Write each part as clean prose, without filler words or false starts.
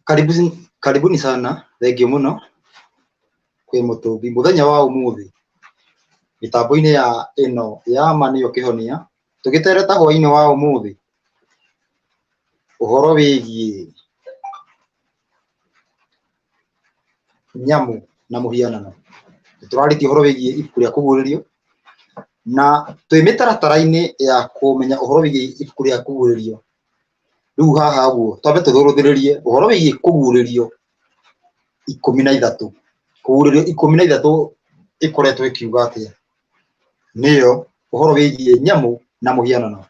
Karibu, karibuni sana, thengiũ mũno kwĩ Mũtũmbi. Mũthenya wa ũmũthĩ mĩtambo-inĩ ya ĩno ya ma nĩyo kĩhonia, tũgĩtereta hwaĩ-inĩ wa ũmũthĩ ũhoro wĩgiĩ nyamũ na mũhianano. Nĩtũrarĩtie ũhoro wĩgiĩ ibuku rĩa kũguũrĩrio na twĩ mĩtaratara-inĩ ya kũmenya ũhoro wĩgiĩ ibuku rĩa kũguũrĩrio. Rĩu haha ũguo twambe tũthũrũthĩrĩrie ũhoro wĩgiĩ kũguũrĩrio 13. Kũguũrĩrio 13 ĩkoretwo ĩkiuga atĩa? Nĩyo ũhoro wĩgiĩ nyamũ na mũhianano.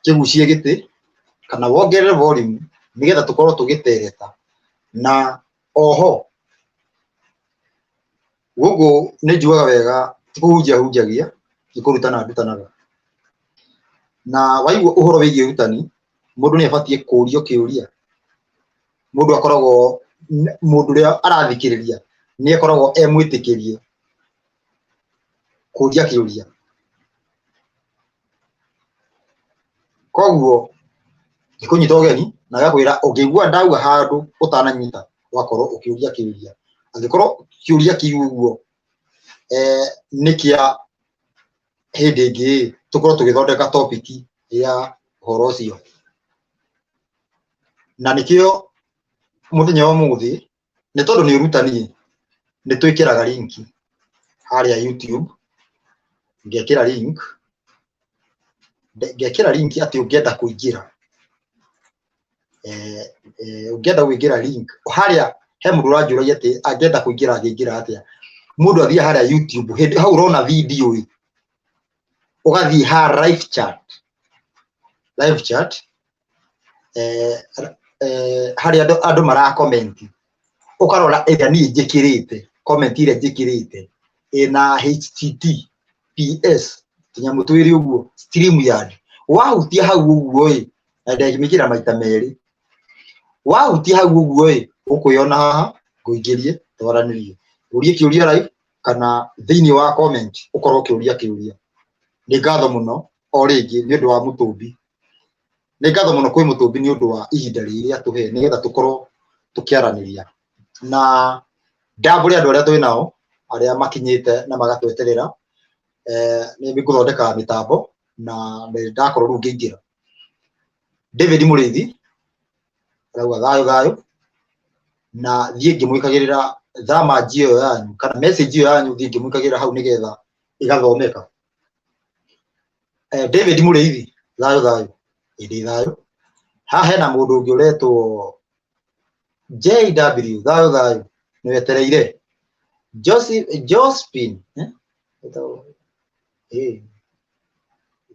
Kĩgucie gĩtĩ kana wongerere volume nĩgetha tũkorwo tũgĩtereta. Na oho gũkũ nĩ njugaga wega ti kũhunjia hunjagia, nĩ kũrutana ndutanaga. Na waigua ũhoro wĩgiĩ ũrutani, mũndũ nĩ abatiĩ kũũrio kĩũria. Mũndũ akoragwo, mũndũ ũrĩa arathikĩrĩria nĩ akoragwo e mwĩtĩkĩrie kũũria kĩũria. Koguo ngĩkũnyita ũgeni na ngakwĩra ũngĩigua ndauga handũ ũtananyita ũgakorwo ũkĩũria kĩũria. Angĩkorwo kĩũria kĩu ũguo nĩ kĩa hĩndĩ ĩngĩ ĩ, tũkorwo tũgĩthondeka topic ya ũhoro ũcio. Na nĩkĩo mũthenya wa ũmũthĩ nĩ tondũ nĩ ũrutani ĩ, nĩ twĩkĩraga link harĩa YouTube, ngekĩra link, ngekĩra link atĩ ũngĩenda kũingĩra, ũngĩenda kũingĩra link harĩa he mũndũ ũranjũragia atĩ angĩenda kũingĩra angĩingĩra atĩa. Mũndũ athiaga harĩa YouTube, hĩndĩ hau ũrona video ĩ, ũgathiĩ ha live chat, live chat harĩa andũ mara comment, ũkarora ĩrĩa niĩ njĩkĩrĩte, comment ĩrĩa njĩkĩrĩte ĩna HTTPS tũnyamũ twĩrĩ ũguo StreamYard. Wahutia hau ũguo ĩ, na ndamĩkĩra maita merĩ, wahutia hau ũguo ĩ, ũkwĩona haha ngũingĩrie twaranĩrie, ũrie kĩũria live kana thĩinĩ wa comment ũkorwo ũkĩũria kĩũria. Nĩ ngatho mũno o rĩngĩ nĩ ũndũ wa Mũtũmbi. Nĩ ngatho mũno kwĩ Mũtũmbi nĩ ũndũ wa ihinda rĩrĩ atũhe nĩgetha tũkorwo tũkĩaranĩria. Na ndambũre andũ arĩa twĩ nao, arĩa makinyĩte na magatweterera, nĩ ngũthondeka mĩtambo na ndakorwo rĩu ngĩingĩra. David Mũrĩithi arauga thayũ thayũ, na thiĩ ngĩmwĩkagĩrĩra thamanji ĩyo yanyu kana message ĩyo yanyu thiĩ ngĩmwĩkagĩrĩra hau nĩgetha ĩgathomeka. David Mũrĩithi thayũ thayũ, ĩndĩ thayũ. Haha hena mũndũ ũngĩ ũretwo JW thayũ thayũ, nĩ wetereire. Joseph, Josephine, eh? Etagwo, eh,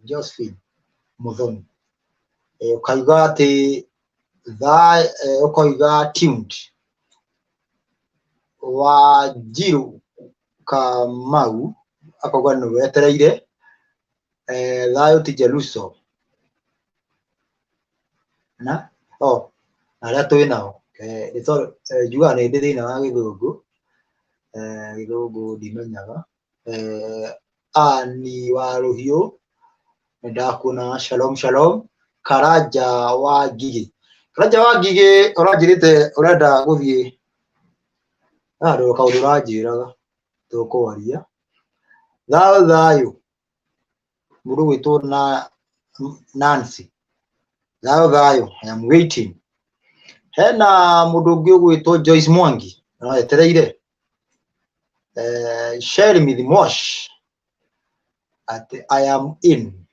Josephine Muthoni. Ũkauga atĩ ũkoiga tuned. Wanjiru Kamau akauga nĩ wetereire. Thayũ ti Jeruso na oh, arĩa twĩ nao njugaga nĩ ndĩ thĩna wa gĩthũngũ, gĩthũngũ ndimenyaga. Ani wa Rũhiũ nĩ ndakuona, shalom shalom. Karanja wa Ngigĩ, Karanja wa Ngigĩ ũranjĩrĩte ũrenda gũthiĩ, kaũndũ ũranjĩraga tũkwaria. Thayũ thayũ, mũndũ ũgwĩtwo na Nancy, thayũ thayũ, I am waiting. Hena mũndũ ũngĩ ũgwĩtwo Joyce Mwangi no etereire. Shermith Mosh atĩ I am in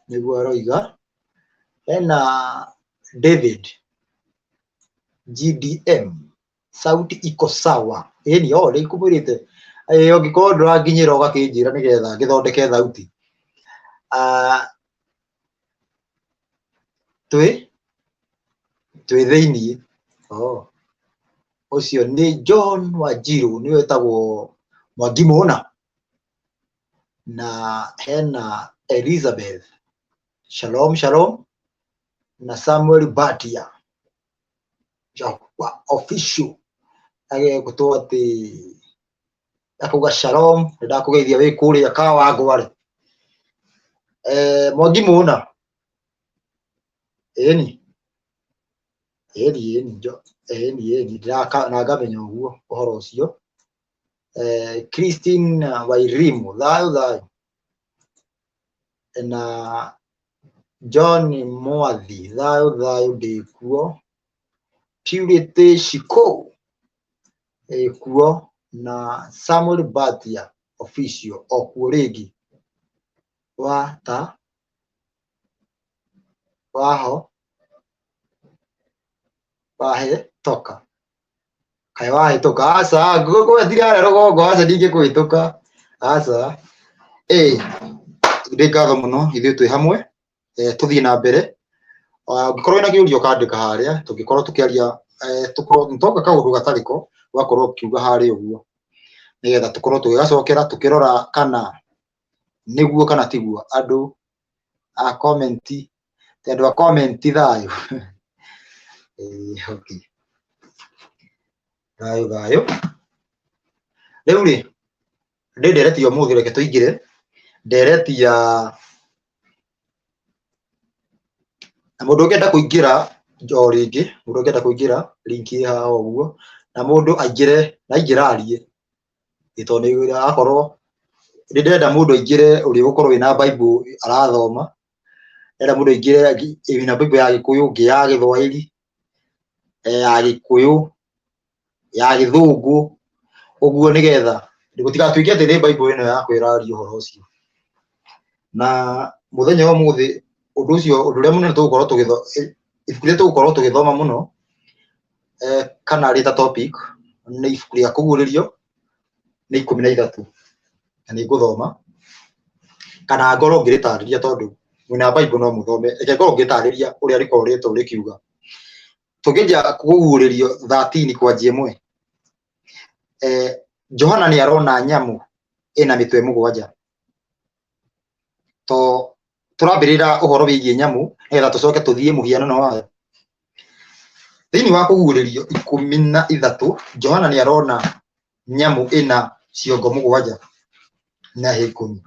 nĩguo aroiga. Hena David GDM sauti iko sawa. Ĩni o nĩ ngũmwĩrĩte ũngĩkorwo ndũranginyĩra ũgakĩnjĩra nĩgetha ngĩthondeke thauti. Twĩ twĩ thĩiniĩ. Oh, ũcio nĩ John Wanjiru nĩwe wĩtagwo Mwangi Mũna. Na hena Elizabeth Shalom Shalom na Samuel Batia official agegũtwo atĩ akauga shalom, nĩndakũgeithia wĩ kũrĩa Kawangware. Mwangi Mũna, ĩni. Ĩni ĩni ĩni ĩni na ngamenya ũguo ũhoro ũcio. Christine Wairimu, thayũ thayũ. Na John Mwathi, thayũ thayũ ndĩkuo. Purity Shiko ĩkuo na Samuel Batia official okuo rĩngĩ wa ta waho wahĩtũka kaĩ wahĩtũka aca ngũgwetire harĩa rũgongo aca ndingĩkũhĩtũka aca. Ĩ ndĩ ngatho mũno ithuĩ twĩ hamwe, tũthiĩ na mbere. Ũngĩkorwo wĩna kĩũria ũkandĩka harĩa, tũngĩkorwo tũkĩaria, tũkorwo nĩtoka kaũndũ gatarĩ ko, ũgakorwo ũkiuga harĩa ũguo nĩgetha tũkorwo tũgĩgacokera tũkĩrora kana nĩguo kana tiguo. Andũ a comment, ti andũ a comment thayũ. Okay. Thayũ thayũ. Rĩu rĩ, ndĩ ndereti ya ũmũthĩ, reke tũingĩre ndereti ya na mũndũ ũngĩenda kũingĩra o rĩngĩ, mũndũ ũngĩenda kũingĩra link ĩ haha ũguo, na mũndũ aingĩre, na aingĩra arie, tondũ nĩ akorwo nĩ ndĩrenda mũndũ aingĩre ũrĩa ũgũkorwo wĩna Bible arathoma, ndĩrenda mũndũ aingĩre wĩna Bible ya Gĩkũyũ, ũngĩ ya Gĩthwaĩri, ya Gĩkũyũ, ya Gĩthũngũ, ũguo nĩgetha gũtigatuĩke atĩ nĩ Bible ĩno yakwa ĩraria ũhoro ũcio. Na mũthenya wa ũmũthĩ ũndũ ũcio, ũndũ ũrĩa mũnene tũgũkorwo tũgĩtho, ibuku rĩrĩa tũgũkorwo tũgĩthoma mũno, kana rĩ ta topic, nĩ ibuku rĩa Kũguũrĩrio nĩ 13, na nĩ ngũthoma kana ngorwo ngĩrĩtarĩria tondũ mwĩna Bible no mũthome. Reke ngorwo ngĩtarĩria ũrĩa rĩkoretwo rĩkiuga. Tũngĩanjia Kũguũrĩrio 13 kwanjia 1, Johana nĩ arona nyamũ ĩna mĩtwe mũgwanja. To tũrambĩrĩra ũhoro wĩgiĩ nyamũ nĩgetha tũcoke tũthiĩ mũhianano wayo. Thĩinĩ wa Kũguũrĩrio 13, Johana nĩ arona nyamũ ĩna ciongo mũgwanja na hĩa 10.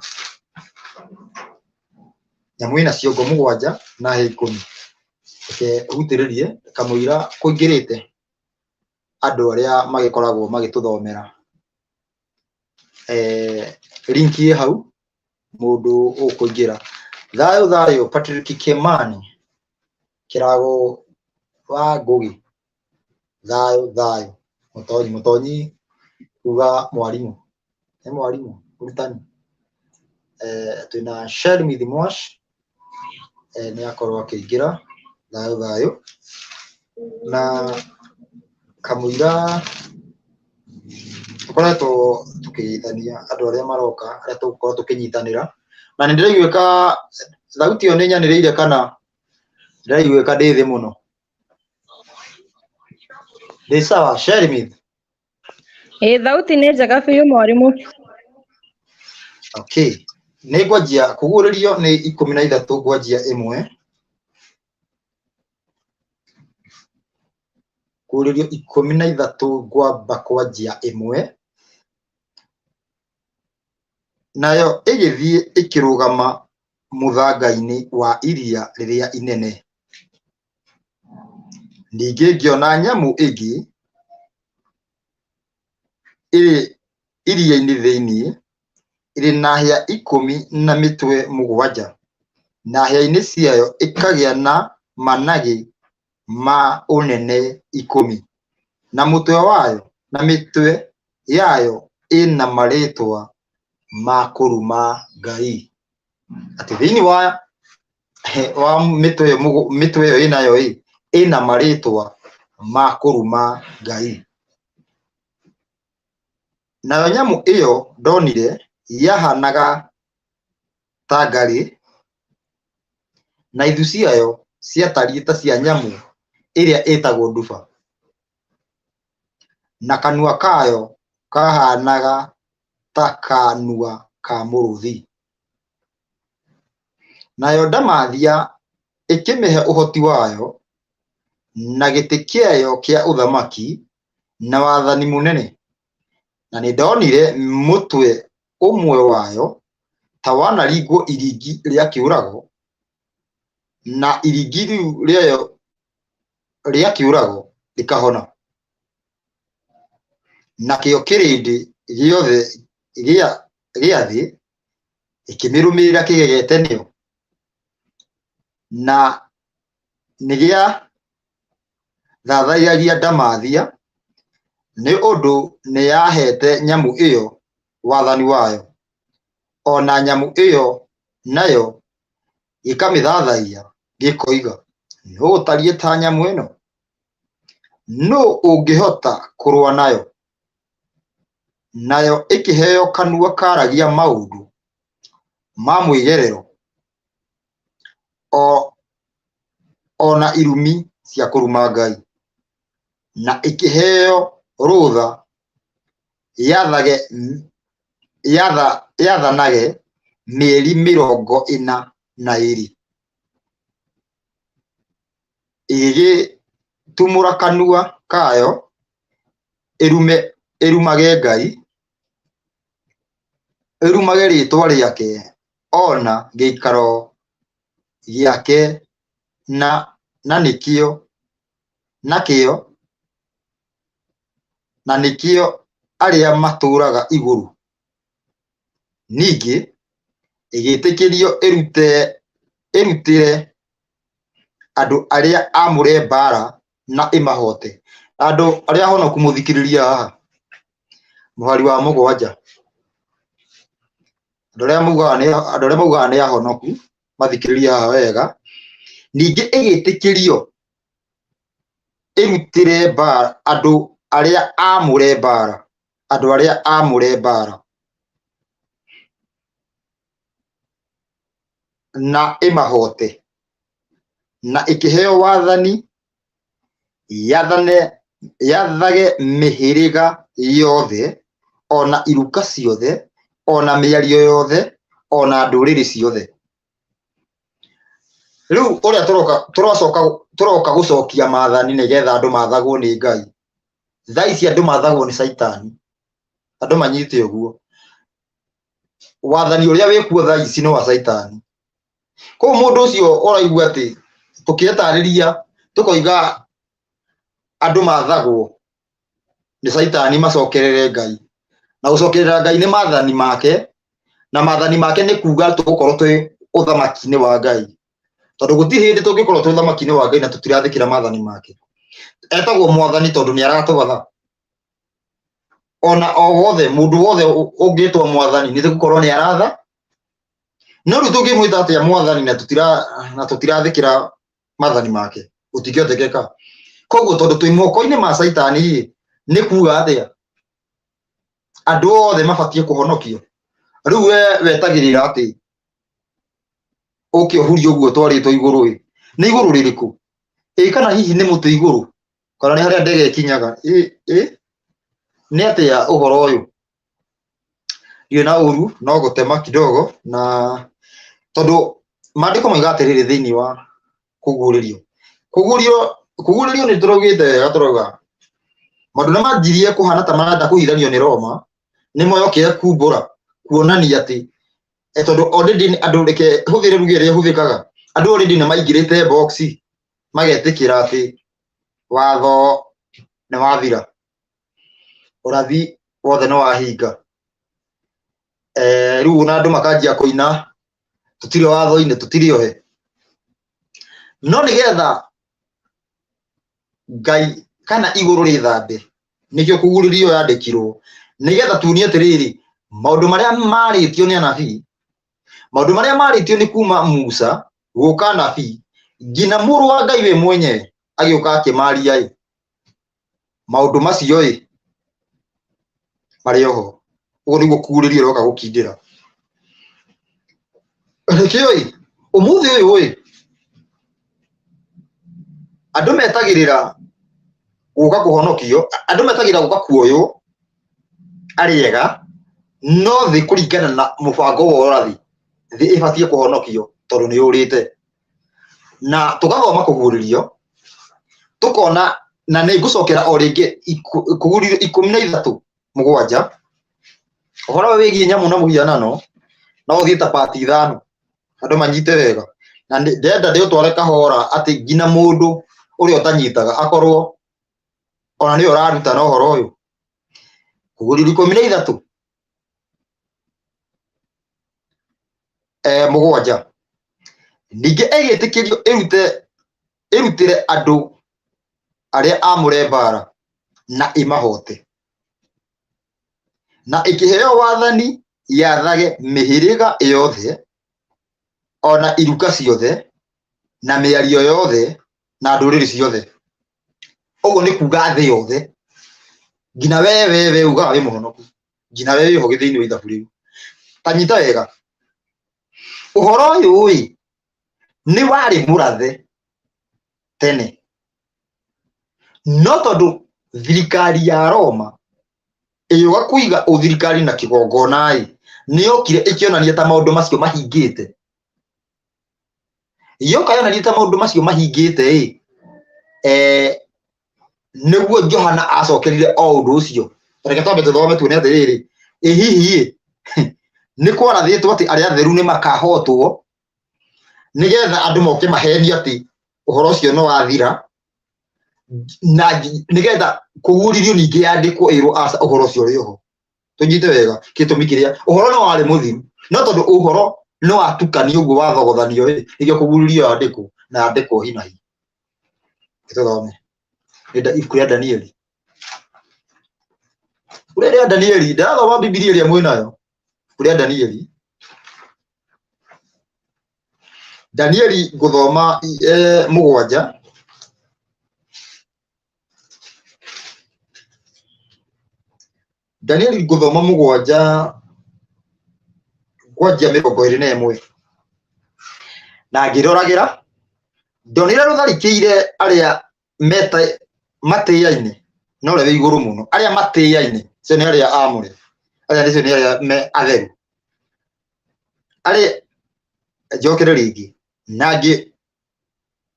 Nyamũ ĩna ciongo mũgwanja na hĩa 10. Reke hutĩrĩrie kamũira kũingĩrĩte andũ arĩa magĩkoragwo magĩtũthomera. Link ĩ hau mũndũ ũkũingĩra. Thayũ thayũ Patrick Kimani, Kĩrago wa Ngũgĩ, thayũ thayũ. Mũtonyi mũtonyi kuga mwarimũ, nĩ mwarimũ mũrutani. Twĩna Shermith Mwash, nĩ akorwo akĩingĩra, thayũ thayũ. Na kamũira tũkoretwo tũkĩgeithania andũ arĩa maroka, arĩa tũgũkorwo tũkĩnyitanĩra. Na nĩ ndĩraiguĩka thauti ĩyo nĩ nyanĩrĩire kana ndĩraiguĩka ndĩ thĩ mũno? Ndĩ sawa Shermith? Ĩ thauti nĩ njega biũ mwarimũ. Okay. Nĩ ngwanjia Kũguũrĩrio nĩ 13 ngwanjia 1. Kũguũrĩrio 13 ngwamba kwanjia 1. Nayo ĩgĩthiĩ ĩkĩrũgama mũthanga-inĩ wa iria rĩrĩa inene. Ningĩ ngĩona nyamũ ĩngĩ ĩrĩ iria-inĩ thĩinĩ, ĩrĩ na hĩa 10 na mĩtwe mũgwanja, na hĩa-inĩ ciayo ĩkagĩa na managĩ ma ũnene 10, na mũtwe wayo na mĩtwe yayo ĩna marĩĩtwa ma kũruma Ngai. Atĩ thĩinĩ wa mĩtwe ĩyo mĩtwe ĩyo ĩnayo ĩ ĩna marĩĩtwa ma kũruma Ngai. Nayo nyamũ ĩyo ndonire yahanaga ta ngarĩ, na ithu ciayo ciatariĩ ta cia nyamũ ĩrĩa ĩtagwo nduba, na kanua kayo kahanaga ta kanua ka mũrũthi. Nayo ndamathia ĩkĩmĩhe ũhoti wayo, na gĩtĩ kĩayo kĩa ũthamaki, na wathani mũnene. Na nĩndonire mũtwe ũmwe wayo ta wanaringwo iringi rĩa kĩũrago, na iringi rĩu rĩayo rĩa kĩũrago rĩkahona. Nakĩo kĩrĩndĩ gĩothe gĩa thĩ gĩkĩmĩrũmĩrĩra kĩgegete nĩyo. Na nĩ gĩathathaiyagia ndamathia, nĩ ũndũ nĩ yaheete nyamũ ĩyo wathani wayo, o na nyamũ ĩyo nayo gĩkamĩthathaiya, gĩkoiga, Nũũ ũtariĩ ta nyamũ ĩno? Nũũ ũngĩhota kũrũa nayo? Nayo ĩkĩheo kanua karagia maũndũ ma mwĩgerero, o na irumi cia kũruma Ngai, na ĩkĩheo rũtha yathanage mĩeri 42. Ĩgĩgĩtumũra kanua kayo ĩrumage Ngai, ĩrumage rĩĩtwa rĩake o na gĩikaro gĩake na nĩkĩo arĩa matũũraga igũrũ. Ningĩ ĩgĩtĩkĩrio ĩrutĩre andũ arĩa aamũre mbaara na ĩmahote. Andũ arĩa ahonoku mũthikĩrĩria haha, mũhari wa 7. Andũ arĩa maugaga nĩ ahonoku mathikĩrĩria haha wega. Ningĩ ĩgĩtĩkĩrio ĩrutĩre mbaara andũ arĩa aamũre mbaara, andũ arĩa aamũre mbaara na ĩmahote, na ĩkĩheo wathani yathage mĩhĩrĩga yothe, o na iruka ciothe, o na mĩario yothe, o na ndũrĩrĩ ciothe. Rĩu ũrĩa tũroka gũcokia maathani nĩgetha andũ mathagwo nĩ Ngai. Thaa ici andũ mathagwo nĩ Caitani. Andũ manyite ũguo. Wathani ũrĩa wĩkuo thaa ici nĩ wa Caitani. Koguo mũndũ ũcio ũraigua atĩ tũkĩetarĩria tũkoiga andũ mathagwo nĩ Caitani macokerere Ngai. Na gũcokerera Ngai nĩ maathani make, na maathani make nĩ kuga tũgũkorwo twĩ ũthamaki-inĩ wa Ngai. Tondũ gũtirĩ hĩndĩ tũngĩkorwo twĩ ũthamaki-inĩ wa Ngai na tũtirathĩkĩra maathani make. Etagwo mwathani tondũ nĩ aratwatha. Ona o wothe, mũndũ wothe ũngĩtwo mwathani nĩ gũkorwo nĩ aratha. No rĩu tũngĩmwĩta atĩa mwathani na tũtirathĩkĩra maathani make? Gũtingĩhotekeka. Koguo tondũ twĩ moko-inĩ ma Caitani rĩ, nĩ kuga atĩa? Andũ othe mabatiĩ kũhonokio. Rĩu we wetagĩrĩra atĩ ũke ũhurie ũguo twarĩtwo igũrũ ĩ, nĩ igũrũ rĩrĩkũ? Ĩ kana hihi nĩ mũtĩ igũrũ? Kana nĩ harĩa ndege ĩkinyaga? Ĩ nĩ atĩa ũhoro ũyũ? Ndirĩ na ũru no gũtema kidogo na tondũ maandĩko moiga atĩrĩrĩ thĩinĩ wa kũguũrĩrio. Kũguũrĩrio nĩ tũraugĩte wega tũrauga maũndũ marĩa manjirie kũhana ta marenda kũhithanio nĩ Roma nĩmo yokire kumbũra kuonania atĩ tondũ already andũ reke hũthĩre ruga ĩrĩa ĩhũthĩkaga andũ already nĩ maingĩrĩte box magetĩkĩra atĩ watho nĩ wathira, ũrathi wothe nĩ wahinga. Rĩu ona andũ makanjia kũina tũtirĩ watho-inĩ, tũtirĩ ohe. No nĩgetha Ngai kana igũrũ rĩthambe, nĩkĩo kũguũrĩrio yandĩkirwo, nĩgetha tuonie atĩrĩrĩ, maũndũ marĩa marĩtio nĩ anabii, maũndũ marĩa marĩtio nĩ kuma Musa gũka anabii nginya mũrũ wa Ngai we mwenyewe agĩũka akĩmaria ĩ, maũndũ macio ĩ marĩ oho. Ũguo nĩguo kũguũrĩrio ĩroka gũkindĩra. Nĩkĩo ĩ, ũmũthĩ ũyũ ĩ, andũ metagĩrĩra gũka kũhonokio, andũ metagĩrĩra gũka kuoywo arĩ ega, no thĩ kũringana na mũbango wa ũrathi, thĩ ĩbatiĩ kũhonokio tondũ nĩ yũrĩte. Na tũgathoma kũguũrĩrio, tũkona, na nĩ ngũcokera o rĩngĩ kũguũrĩrio 13:7, ũhoro wĩgiĩ nyamũ na mũhianano, no ũthiĩ ta pati 5, andũ manyite wega. Na ndĩrenda ndĩũtware kahora atĩ nginya mũndũ Ũrĩa ũtanyitaga akorwo ona nĩwe ũrarutana ũhoro ũyũ. Kũguũrĩrio 13 7. Ningĩ ĩgĩtĩkĩrio ĩrute ĩrutĩre andũ arĩa amũre mbara na ĩmahote, na ĩkĩheo wathani yathage mĩhĩrĩga yothe ona iruka ciothe na mĩario yothe na ndũrĩrĩ ciothe. Ũguo nĩ kuga thĩ yothe, nginya we we we ugaga wĩ mũhonoku, nginya we wĩho thĩinĩ wa ithabu rĩu. Ta nyita wega ũhoro ũyũ ĩ nĩ warĩ mũrathe tene, no tondũ thirikari ya Roma ĩgĩũka kũiga ũthirikari na kĩgongona ĩ, nĩ yokire ĩkĩonania ta maũndũ macio mahingĩte. Yoka yonania ta maũndũ macio mahingĩte ĩ, nĩguo Johana acokerire o ũndũ ũcio. Reke twambe tũthome tuone atĩrĩrĩ, ĩ hihi ĩ, nĩ kwarathĩtwo atĩ arĩa atheru nĩ makahotwo nĩgetha andũ moke mahenio atĩ ũhoro ũcio nĩ wathira, na nĩgetha kũguũrĩrio ningĩ yandĩkwo ĩrwo aca ũhoro ũcio ũrĩ oho. Tũnyite wega gĩtũmi kĩrĩa ũhoro no warĩ mũthiru, no tondũ ũhoro no watukanio ũguo wathogothanio ĩ, nĩkĩo kũguũrĩrio yandĩkwo na yandĩkwo hi na hi. Tũthome ibuku rĩa Danieli, ibuku rĩa Danieli, ndĩrathoma Bibilia ĩrĩa mwĩnayo, ibuku rĩa Danieli. Danieli ngũthoma 7. Danieli ngũthoma 7 kwanjia 21. Na ngĩroragĩra ndonire rũtharĩkĩire arĩa meta matĩaine na ũrĩa wĩ igũrũ mũno. Arĩa matĩaine acio nĩ arĩa aamũre, arĩa acio nĩ arĩa me atheru. Arĩa njokere rĩngĩ,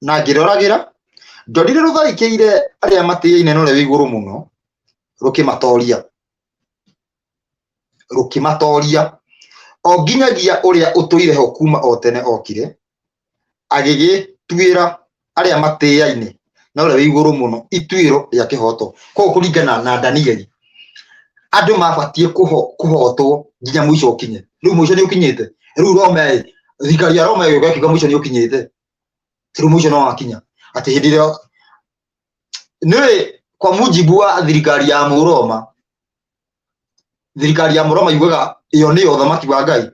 na ngĩroragĩra ndonire rũtharĩkĩire arĩa matĩaine na ũrĩa wĩ igũrũ mũno, rũkĩmatoria, rũkĩmatoria o nginyagia ũrĩa ũtũire ho kuma o tene okire, agĩgĩtuĩra arĩa matĩaine na ũrĩa wĩ igũrũ mũno ituĩro rĩa kĩhooto. Koguo kũringana na Danieli, andũ mabatiĩ kũhotwo nginya mũico ũkinye. Rĩu mũico nĩ ũkinyĩte. Rĩu Roma ĩ, thirikari ya Roma ĩgĩũka ĩkiuga mũico nĩ ũkinyĩte. Rĩu mũico no wakinya. Atĩ hĩndĩ ĩrĩa nĩ kwa mujibu wa thirikari ya Mũroma, thirikari ya Mũroma yugaga ĩyo nĩyo ũthamaki wa Ngai.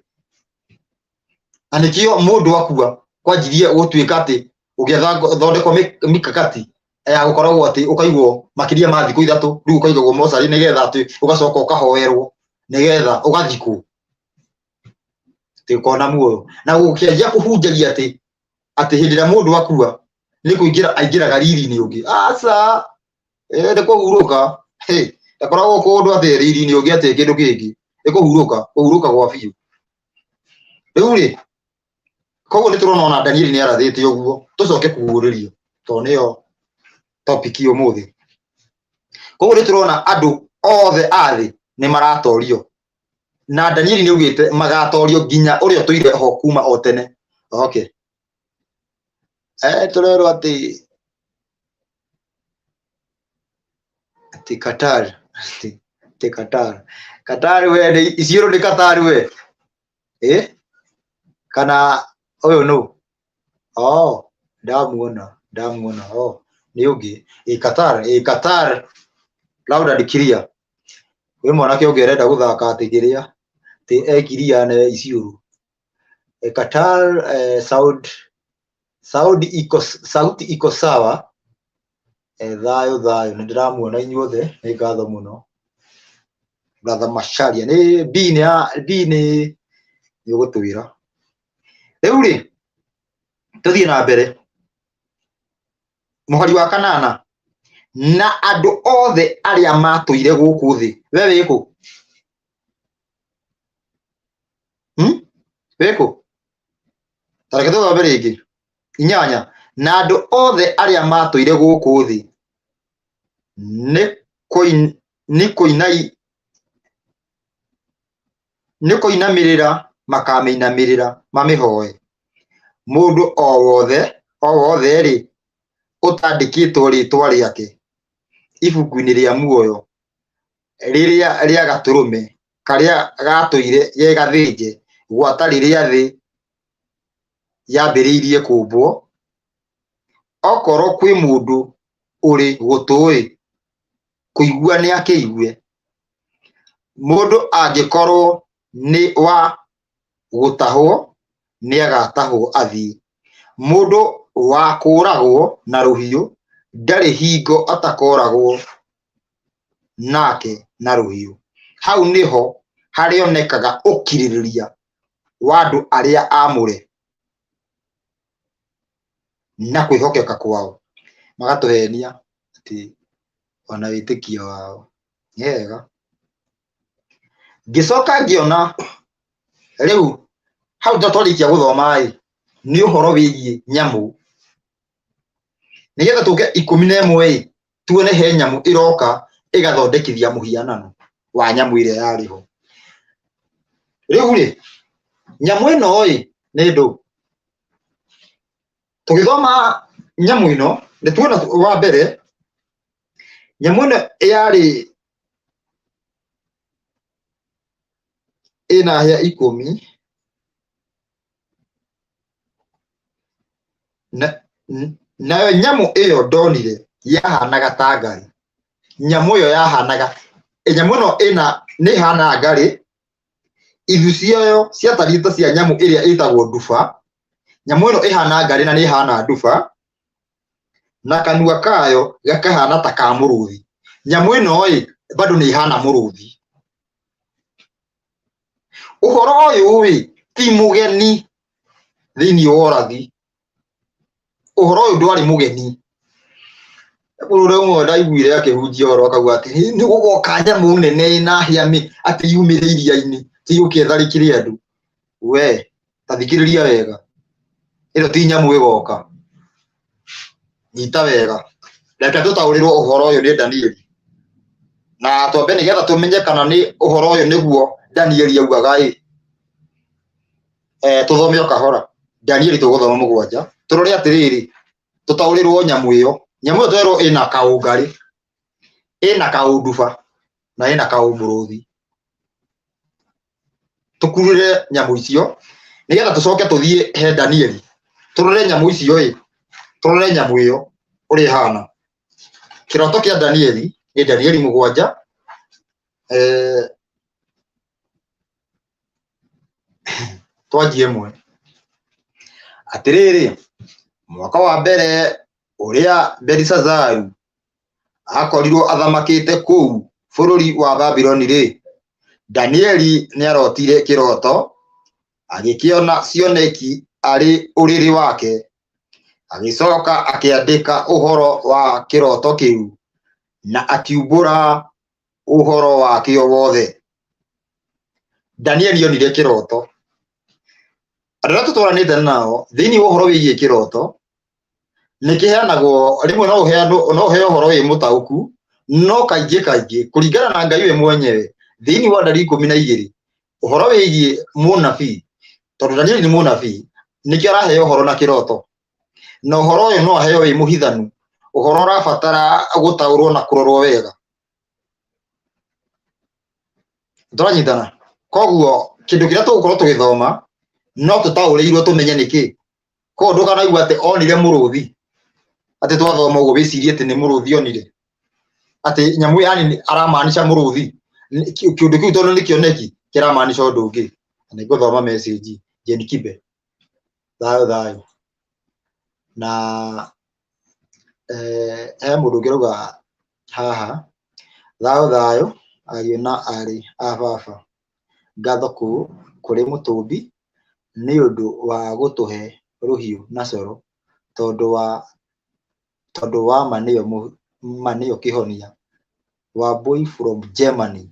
Na nĩkĩo mũndũ akua kwanjirie gũtuĩka atĩ ũgĩthondekwo mikakati ya gũkoragwo atĩ ũkaigwo makĩria ma thikũ 3, rĩu ũkaigagwo mocarĩ nĩgetha atĩ ũgacoka ũkahoerwo nĩgetha ũgathikwo atĩ ũkona muoyo. Na gũkĩanjia kũhunjagia atĩ atĩ hĩndĩ ĩrĩa mũndũ akua nĩ kũingĩra aingĩraga riri-inĩ ũngĩ. Aca, nĩ kũhurũka. Hey, ndakoragwo kũndũ atĩ riri-inĩ ũngĩ atĩ kĩndũ kĩngĩ, nĩ kũhurũka, kũhurũka gwa biũ. Rĩu rĩ, koguo nĩ tũrona ona Danieli nĩ arathĩte ũguo, tũcoke kũguũrĩrio tondũ nĩyo topic ũmũthĩ. Koguo nĩ tũrona andũ othe a thĩ nĩ maratorio, na Danieli nĩ augĩte magatorio nginya ũrĩa ũtũire ho kuma o tene. Okay. Tũrerwo atĩ atĩ Qatar, atĩ atĩ Qatar, Qatar we nĩ Isiolo nĩ Qatar we, kana ũyũ nũ? Oh, ndamuona, ndamuona. Oh, nĩ ũngĩ. Qatar, Qatar loud and clear. Kwĩ mwanake ũngĩ ũrenda gũthaka atĩ kĩrĩa, atĩ e clear na Isiolo. Qatar, sound sound iko, sauti iko sawa. Thayũ thayũ, nĩ ndĩramuona inyuothe, nĩ ngatho mũno. Brother Macharia, nĩ B nĩ ya B nĩ nĩ ũgũtwĩra. Rĩu rĩ, tũthiĩ na mbere. Mũhari wa 8, na andũ othe arĩa matũire gũkũ thĩ. We wĩkũ? Wĩkũ? Ta reke tũthome rĩngĩ. 8, na andũ othe arĩa matũire gũkũ thĩ nĩ kũinamĩrĩra makamĩinamĩrĩra mamĩhoe. Mũndũ o wothe o wothe-rĩ, ũtandĩkĩtwo rĩĩtwa rĩake ibuku-inĩ rĩa muoyo rĩrĩa rĩa Gatũrũme karĩa gatũire ge gathĩnje gwata rĩrĩa thĩ yambĩrĩirie kũũmbwo, okorwo kwĩ mũndũ ũrĩ gũtũ-ĩ, kũigua nĩakĩigue. Mũndũ angĩkorwo nĩ wa gũtahwo, nĩagatahwo athiĩ. Mũndũ wa kũũragwo na rũhiũ ndarĩ hingo atakoragwo nake na rũhiũ. Hau nĩho harĩonekaga ũkirĩrĩria wa andũ arĩa aamũre na kwĩhokeka kwao. Magatũhenia atĩ ona wĩtĩkio wao. Nĩ wega. Ngĩcoka ngĩona rĩu hau twarĩkia gũthoma ĩ nĩ ũhoro wĩgiĩ nyamũ. Nĩgetha tũke 11 ĩ tuone he nyamũ ĩroka ĩgathondekithia mũhianano wa nyamũ ĩrĩa yarĩ ho. Rĩu rĩ nyamũ ĩno ĩ nĩ ndũ? Tũgĩthoma nyamũ ĩno nĩ tuona wa mbere nyamũ ĩno yarĩ ĩna hĩa 10 na nayo nyamũ ĩyo ndonire yahanaga ta ngarĩ. Nyamũ ĩyo yahanaga, nyamũ ĩno ĩna nĩ ĩhana ngarĩ, ithu ciayo ciatariĩ ta cia nyamũ ĩrĩa ĩtagwo nduba. Nyamũ ĩno ĩhana ngarĩ na nĩ ĩhana nduba, na kanua kayo gakahana ta ka mũrũthi. Nyamũ ĩno ĩ bado nĩ ĩhana mũrũthi. Ũhoro ũyũ ĩ ti mũgeni thĩinĩ wa ũrathi. Ũhoro ũyũ ndwarĩ mũgeni. Mũndũ ũmwe ndaiguire akĩhunjia ũhoro akauga atĩ nĩ gũgoka nyamũ nene ĩna hĩa atĩ yumĩre iria-inĩ atĩ yũke ĩtharĩkĩre andũ. We ta thikĩrĩria wega, ĩno ti nyamũ ĩgoka. Nyita wega, reke tũtaũrĩrwo ũhoro ũyũ nĩ Danieli na twambe nĩgetha tũmenye kana nĩ ũhoro ũyũ nĩguo Danieli augaga ĩ. Tũthome o kahora. Danieli tũgũthoma 7 tũrore atĩrĩrĩ, tũtaũrĩrwo nyamũ ĩyo. Nyamũ ĩyo twerwo ĩna kaũngarĩ, ĩna kaũnduba na ĩna kaũmũrũthi. Tũkurure nyamũ icio nĩgetha tũcoke tũthiĩ he Danieli tũrore nyamũ icio ĩ, tũrore nyamũ ĩyo ũrĩa ĩhana. Kĩroto kĩa Danieli nĩ Danieli 7 twanjie ĩmwe. Atĩrĩrĩ, mwaka wa mbere ũrĩa Belishazaru akorirwo athamakĩte kũu bũrũri wa Babuloni-rĩ, Danieli nĩarotire kĩroto, agĩkĩona cioneki arĩ ũrĩrĩ wake, agĩcoka akĩandĩka ũhoro wa kĩroto kĩu na akiumbũra ũhoro wakĩo wothe. Danieli onire kĩroto. Andũ arĩa tũtwaranĩte nao thĩinĩ wa ũhoro wĩgiĩ kĩroto nĩ kĩheanagwo rĩmwe, no ũheanwo, no ũheo ũhoro wĩ mũtaũku, no kaingĩ kaingĩ kũringana na Ngai we mwenyewe thĩinĩ wa ndari 12 ũhoro wĩgiĩ mũnabii, tondũ Danieli nĩ mũnabii, nĩkĩo araheo ũhoro na kĩroto, na ũhoro ũyũ no aheo wĩ mũhithanu, ũhoro ũrabatara gũtaũrwo na kũrorwo wega. Tũranyitana? Koguo kĩndũ kĩrĩa tũgũkorwo tũgĩthoma no tũtaũrĩirwo tũmenye nĩkĩ. Koguo ndũkanaigua atĩ onire mũrũthi, atĩ twathoma ũguo wĩcirie atĩ nĩ mũrũthi onire, atĩ nyamũ yani aramaanisha mũrũthi. Kĩũndũ kĩu tondũ nĩ kĩoneki kĩramaanisha ũndũ ũngĩ. Na nĩngũthoma message Jane Kibe, thayũ thayũ. Na he mũndũ ũngĩ arauga haha, thayũ thayũ ariũ na aarĩ a baba, ngatho kũrĩ mũtũmbi nĩ ũndũ wa gũtũhe rũhiũ na coro, tondũ wa ma nĩyo kĩhonia. Wambui from Germany,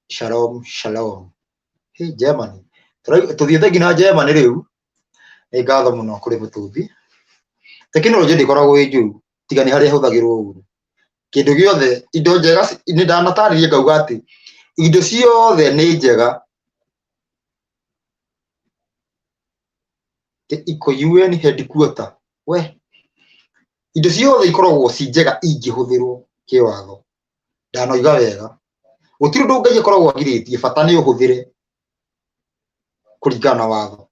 shalom shalom. Hey, Germany, tũthiĩte nginya Germany rĩu. Nĩ ngatho mũno kũrĩ mũtũmbi. Tekinoronjĩ ndĩkoragwo ĩ njũru tiga nĩ harĩa ĩhũthagĩrwo ũru. Kĩndũ gĩothe, indo njega, nĩ ndanatarĩria ngauga atĩ indo ciothe nĩ njega iko UN headquarter we. Indo ciothe ikoragwo ci njega ingĩhũthĩrwo kĩwatho. Ndanoiga wega, gũtirĩ ũndũ Ngai akoragwo agirĩtie, bata nĩ ũhũthĩre kũringana na watho.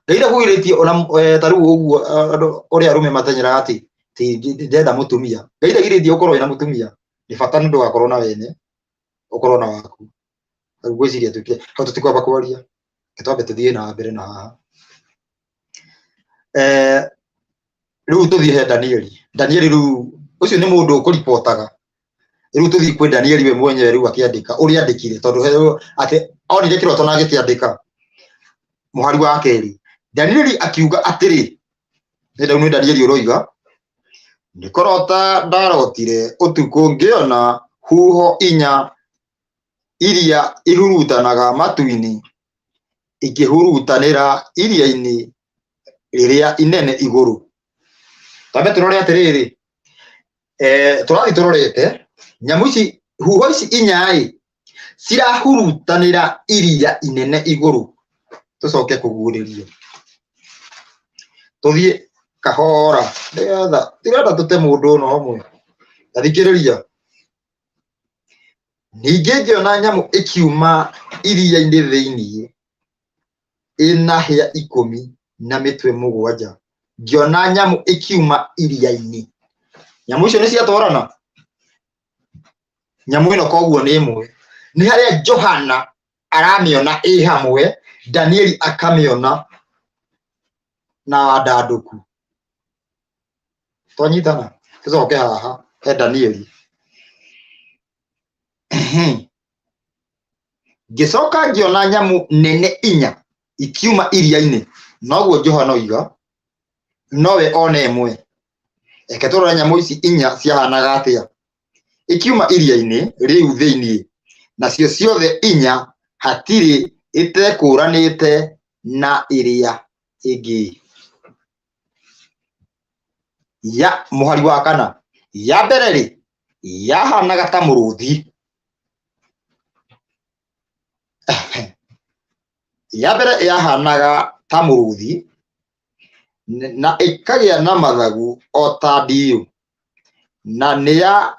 Ngai ndakũgirĩtie ona ta rĩu ũguo andũ ũrĩa arũme matenyeraga atĩ ti ndĩrenda mũtumia. Ngai ndagirĩtie ũkorwo wĩna mũtumia, nĩ bata nĩ ndũgakorwo na wene, ũkorwo na waku. Rĩu ngwĩciria tuke hau tũtikwamba kwaria, reke twambe tũthiĩ na mbere na haha. Rĩu tũthiĩ he Danieli. Danieli rĩu ũcio nĩ mũndũ ũkũripotaga. Rĩu tũthiĩ kwĩ Danieli we mwenyewe rĩu akĩandĩka ũrĩa andĩkire, tondũ he atĩ onire kĩroto na agĩkĩandĩka. Mũhari wa kerĩ, Danieli akiuga atĩrĩ, nĩ nĩ Danieli ũroiga, nĩ kũrota ndarotire ũtukũ ngĩona huho inya iria ihurutanaga matu-inĩ ikĩhurutanĩra iria-inĩ rĩrĩa inene igũrũ. Twambe tũrore atĩrĩrĩ, tũrathiĩ tũrorete nyamũ ici, huho ici inya-ĩ, cirahurutanĩra iria inene igũrũ. Tũcoke kũguũrĩrio, tũthiĩ kahora, nĩgetha tirenda tũte mũndũ ona ũmwe. Ta thikĩrĩria. Ningĩ ngĩona nyamũ ĩkiuma iria-inĩ thĩinĩ, ĩna hĩa ikũmi na mĩtwe mũgwanja. Ngĩona nyamũ ĩkiuma iria-inĩ. Nyamũ icio nĩ ciatwarana? Nyamũ ĩno koguo nĩ ĩmwe. Nĩ harĩa Johana aramĩona ĩ hamwe, Danieli akamĩona na wandandũku. Twanyitana? Tũcoke haha he Danieli. Ngĩcoka ngĩona nyamũ nene inya ikiuma iria-inĩ, noguo Johana oiga, nowe one ĩmwe. Reke tũrore nyamũ ici inya ciahanaga atĩa. Ikiuma iria-inĩ rĩu thĩinĩ, nacio ciothe inya hatirĩ ĩtekũũranĩte na ĩrĩa ĩngĩ. Ya mũhari wa kana, ya mbere rĩ, yahanaga ta mũrũthi. Ya mbere yahanaga ta mũrũthi na ĩkagĩa na mathagu o ta ndiũ, na nĩ ya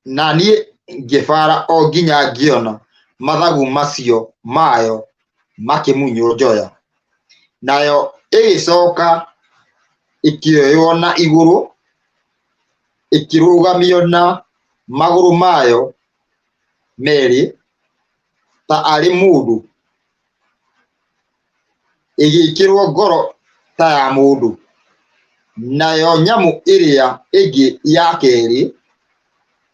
na niĩ ngĩbara o nginya ngĩona mathagu macio mayo makĩmunywo njoya. Nayo ĩgĩcoka ĩkĩoywo na igũrũ, ĩkĩrũgamio na magũrũ mayo merĩ ta arĩ mũndũ, ĩgĩĩkĩrwo ngoro ta ya mũndũ. Nayo nyamũ ĩrĩa ĩngĩ ya kerĩ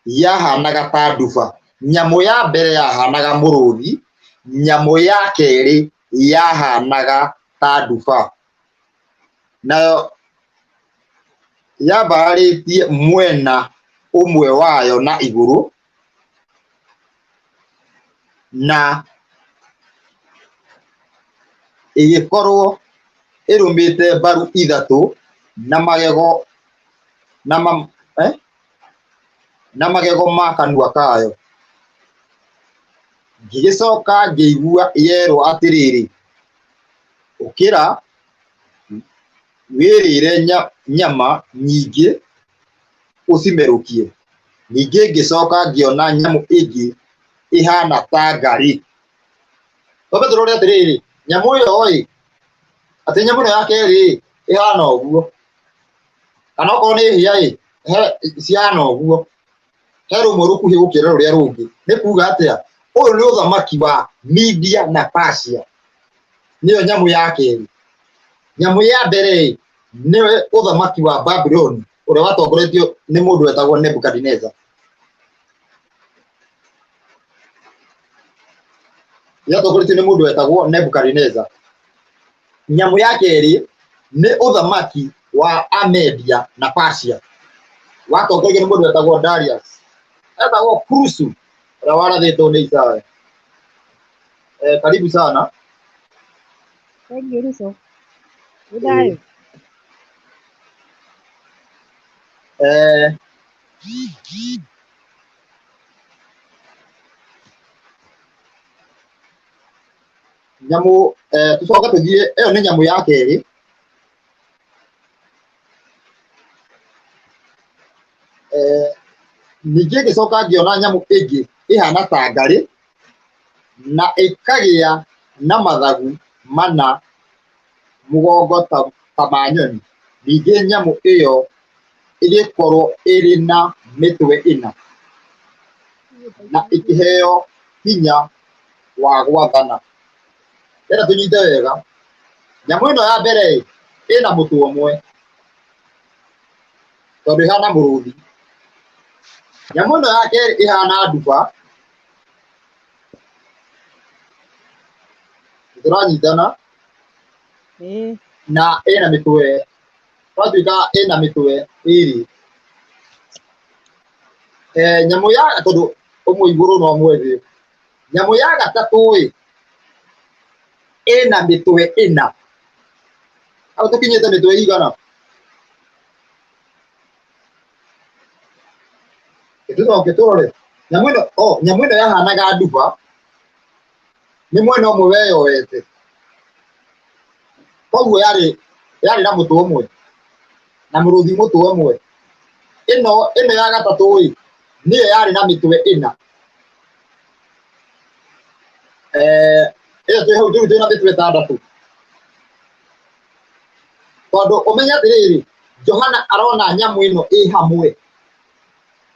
yahanaga ta nduba. Nyamũ ya mbere yahanaga mũrũthi, nyamũ ya kerĩ yahanaga ta nduba. Nayo yambararĩtie mwena ũmwe wayo na igũrũ, na ĩgĩkorwo ĩrũmĩte mbaru ithatũ na magego na ma, eh? na magego ma kanua kayo. Ngĩgĩcoka ngĩigua yerwo atĩrĩrĩ, ũkĩra wĩrĩre nyama nyingĩ ũcimerũkie. Ningĩ ngĩcoka ngĩona nyamũ ĩngĩ ĩhana ta ngarĩ. Twambe tũrore atĩrĩrĩ, nyamũ ĩyo ĩ, atĩ nyamũ ĩno ya kerĩ ĩ, ĩhana ũguo. Kana okorwo nĩ hĩa ĩ, he cihana ũguo. He rũmwe rũkuhĩ gũkĩra rũrĩa rũngĩ. Nĩ kuga atĩa? Ũyũ nĩ ũthamaki wa Media na Persia. Nĩyo nyamũ ya kerĩ. Nyamũ ya mbere ĩ, nĩ ũthamaki wa Babuloni ũrĩa watongoretio nĩ mũndũ wetagwo Nebukadineza. Yatongoretio nĩ mũndũ wetagwo Nebukadineza. Nyamũ ya kerĩ nĩ ũthamaki wa Amedia na Persia watongorio nĩ mũndũ wetagwo Darius, etagwo Kurusu ũrĩa warathĩtwo nĩ Isaya. Karibu sana. Thank you, Ruso. Nĩ thayũ. Nyamũ tũcoke tũthiĩ, ĩyo nĩ nyamũ ya kerĩ. Ningĩ ngĩcoka ngĩona nyamũ ĩngĩ ĩhana ta ngarĩ na ĩkagĩa na mathagu mana mũgongo ta ma nyoni. Ningĩ nyamũ ĩyo ĩgĩkorwo ĩrĩ na mĩtwe ĩna na ĩkĩheo hinya wa gwathana. Ndĩrenda tũnyite wega, nyamũ ĩno ya mbere ĩ, ĩna mũtwe ũmwe tondũ ĩhana mũrũthi. Nyamũ ĩno ya kerĩ ĩhana nduba, tũranyitana, Ĩĩ. na ĩna mĩtwe, twatuĩka ĩna mĩtwe ĩrĩ. Nyamũ ya tondũ ũmwe igũrũ na ũmwe thĩ. Nyamũ ya gatatũ ĩ, ĩna mĩtwe ĩna. Hau tũkinyĩte mĩtwe igana? Tũcoke tũrore nyamũ ĩno, oh, nyamũ ĩno yahanaga nduba, nĩ mwena ũmwe weyoete, koguo yarĩ na mũtwe ũmwe na mũrũthi mũtwe ũmwe. Ĩno ya gatatũ ĩ, nĩyo yarĩ na mĩtwe ĩna. Ĩyo twĩ hau rĩu twĩna mĩtwe ĩtandatũ. Tondũ ũmenye atĩrĩrĩ, Johana arona nyamũ ĩno ĩ hamwe,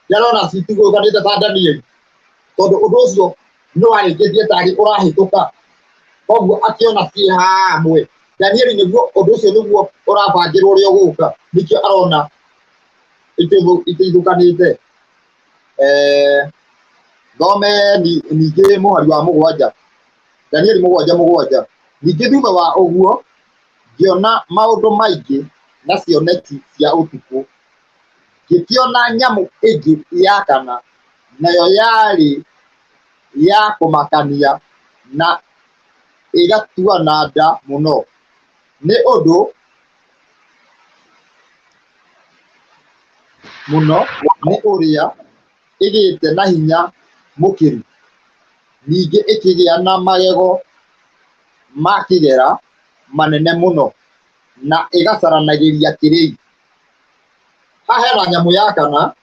ndarona citigũkanĩte ta Danieli, tondũ ũndũ ũcio nĩ warĩkĩtie tarĩ ũrahĩtũka, koguo akĩona ciĩ hamwe. Danieli nĩguo ũndũ ũcio nĩguo ũrabangĩrwo ũrĩa ũgũka, nĩkĩo arona iteithũkanĩte. Thome ningĩ mũhari wa mũgwanja, Danieli mũgwanja mũgwanja. Ningĩ thutha wa ũguo ngĩona maũndũ maingĩ na cioneki cia ũtukũ, ngĩkĩona nyamũ ĩngĩ ya kana, nayo yarĩ ya kũmakania na ĩgatuana nda mũno, nĩ ũndũ mũno nĩ ũrĩa ĩgĩte na hinya mũkĩru, ningĩ ĩkĩgĩa na magego ma kĩgera manene mũno, na ĩgacaranagĩria kĩrĩi. Haha hena nyamũ ya kana,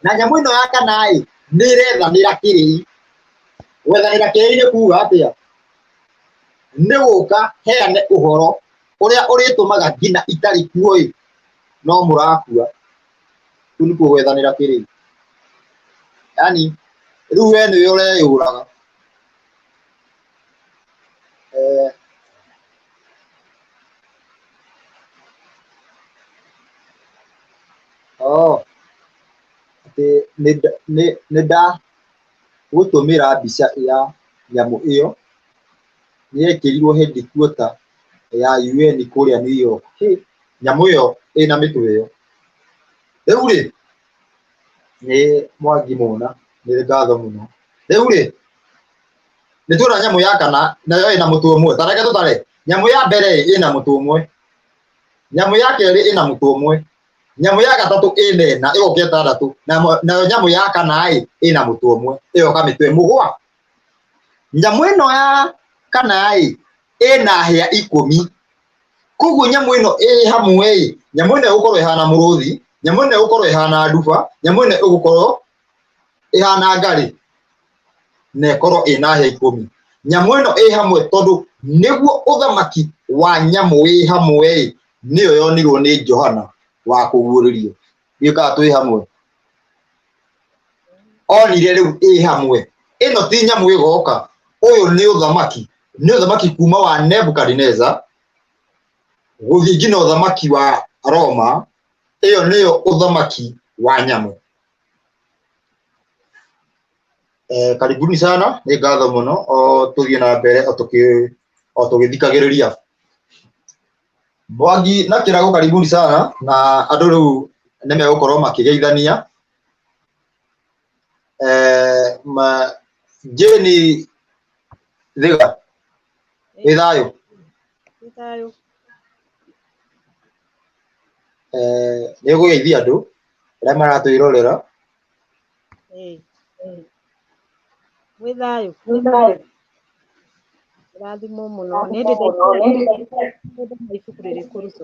na nyamũ ĩno ya kana ĩ, nĩ ĩrethanĩra kĩrĩi. Gwethanĩra kĩrĩi nĩ kuga atĩa? Nĩ gũka heane ũhoro ũrĩa ũrĩtũmaga nginya itarĩ kuo ĩ, no mũrakua. Kũu nĩkuo gwethanĩra kĩrĩi. Yaani rĩu we nĩwe ũreyũraga. Oh, atĩ nĩ ndagũtũmĩra mbica ya nyamũ ĩyo, nĩ yekĩrirwo headquarter ya UN kũrĩa New York. Hĩ, nyamũ ĩyo ĩna mĩtwe ĩyo. Rĩu rĩ, nĩ Mwangi Muna, nĩ ngatho mũno. Rĩu rĩ, nĩ tuona nyamũ ya kana nayo ĩna mũtwe ũmwe. Ta reke tũtare. Nyamũ ya mbere ĩna mũtwe ũmwe. Nyamũ ya kerĩ ĩna mũtwe ũmwe. Nyamũ ya gatatũ ĩna ĩna, ĩgoka ĩtandatũ. Nayo nyamũ ya kana ĩ, ĩna mũtwe ũmwe. Ĩgoka mĩtwe mũgwa. Nyamũ ĩno ya kana ĩ, ĩna hĩa ikũmi. Koguo nyamũ ĩno ĩ hamwe ĩ, nyamũ ĩno ĩgũkorwo ĩhana mũrũthi, nyamũ ĩno ĩgũkorwo ĩhana nduba, nyamũ ĩno ĩgũkorwo ĩhana ngarĩ na ĩkorwo ĩna hĩa ikũmi. Nyamũ ĩno ĩ hamwe tondũ nĩguo ũthamaki wa nyamũ wĩ hamwe ĩ, nĩyo yonirwo nĩ Johana wa kũguũrĩrio. Ndiũĩ kana twĩ hamwe. Onire rĩu ĩ hamwe. Ĩno ti nyamũ ĩgoka, ũyũ nĩ ũthamaki, nĩ ũthamaki kuma wa Nebukadineza gũthiĩ nginya ũthamaki wa Roma. Ĩyo nĩyo ũthamaki wa nyamũ. Karibuni sana, nĩ ngatho mũno o tũthiĩ na mbere o tũgĩthikagĩrĩria. Mwangi na Kĩrago karibuni sana, na andũ rĩu nĩ megũkorwo makĩgeithania. Jane Thiga, wĩ thayũ? Wĩ thayũ. Nĩ ũkũgeithia andũ arĩa maratwĩrorera. Ĩĩ. Wĩ thayũ. Rathimwo mũno. Nĩ ndĩ ndathoma ibuku rĩrĩkũ Ruco?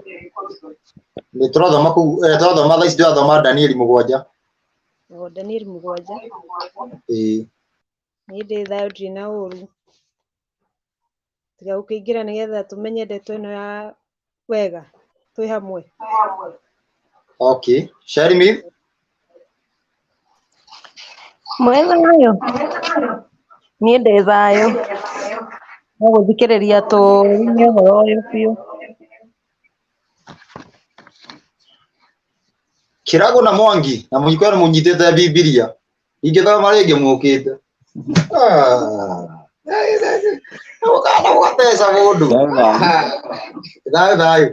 Nĩ tũrathoma kũu, tũrathoma thaa ici tũrathoma Danieli 7. O Danieli 7. Ĩĩ. Niĩ ndĩ thayũ ndirĩ na ũru. Tiga gũkĩingĩra nĩgetha tũmenye ndeto ĩno ya wega twĩ hamwe. Okay. Sherry Mwĩ thayũ? Niĩ ndĩ thayũ. No gũthikĩrĩria tũũrie ũhoro ũyũ biũ. Kĩrago na Mwangi na mũikwena mũnyitĩte Bibilia. Ingĩthoma rĩngĩ mũkĩte. Ah. Mũkana mũgateca mũndũ. Thayũ thayũ.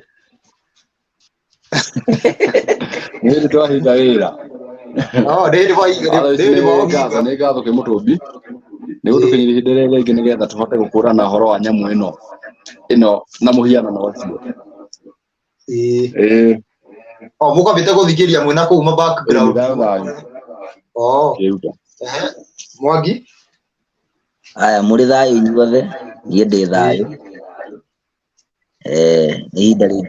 Nĩ hĩndĩ twahinga wĩra. Oh, nĩ hĩndĩ mwahinga nĩ hĩndĩ mwahinga. Nĩ ngatho kwĩ Mũtũmbi nĩ gũtũkinyĩria ihinda rĩrĩ rĩngĩ nĩgetha tũhote gũkũrana ũhoro wa nyamũ ĩno ĩno na mũhianano ũcio. Ĩĩ. O mũkwambĩte gũthikĩria mwĩna kũu ma background. Thayũ thayũ. Oh. Kĩruta. Mwangi. Aya mũrĩ thayũ inyuothe, niĩ ndĩ thayũ. Nĩ ihinda rĩ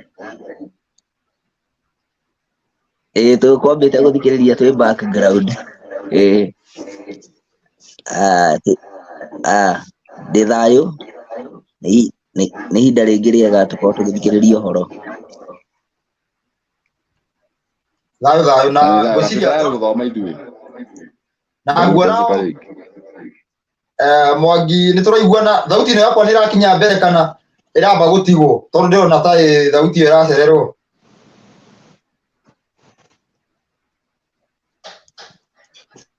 ĩĩ tũkwambĩte gũthikĩrĩria twĩ background. Ĩĩ. Ndĩ thayũ, nĩ ihinda rĩngĩ rĩega tũkorwo tũgĩthikĩrĩria ũhoro. Thayũ thayũ na ngwĩciria Thayũ gũthoma ithuĩ. Na nguona Mwangi nĩ tũraiguana thauti ĩno yakwa nĩ ĩrakinya mbere kana ĩramba gũtigwo tondũ ndĩrona ta thauti ĩyo ĩracererwo.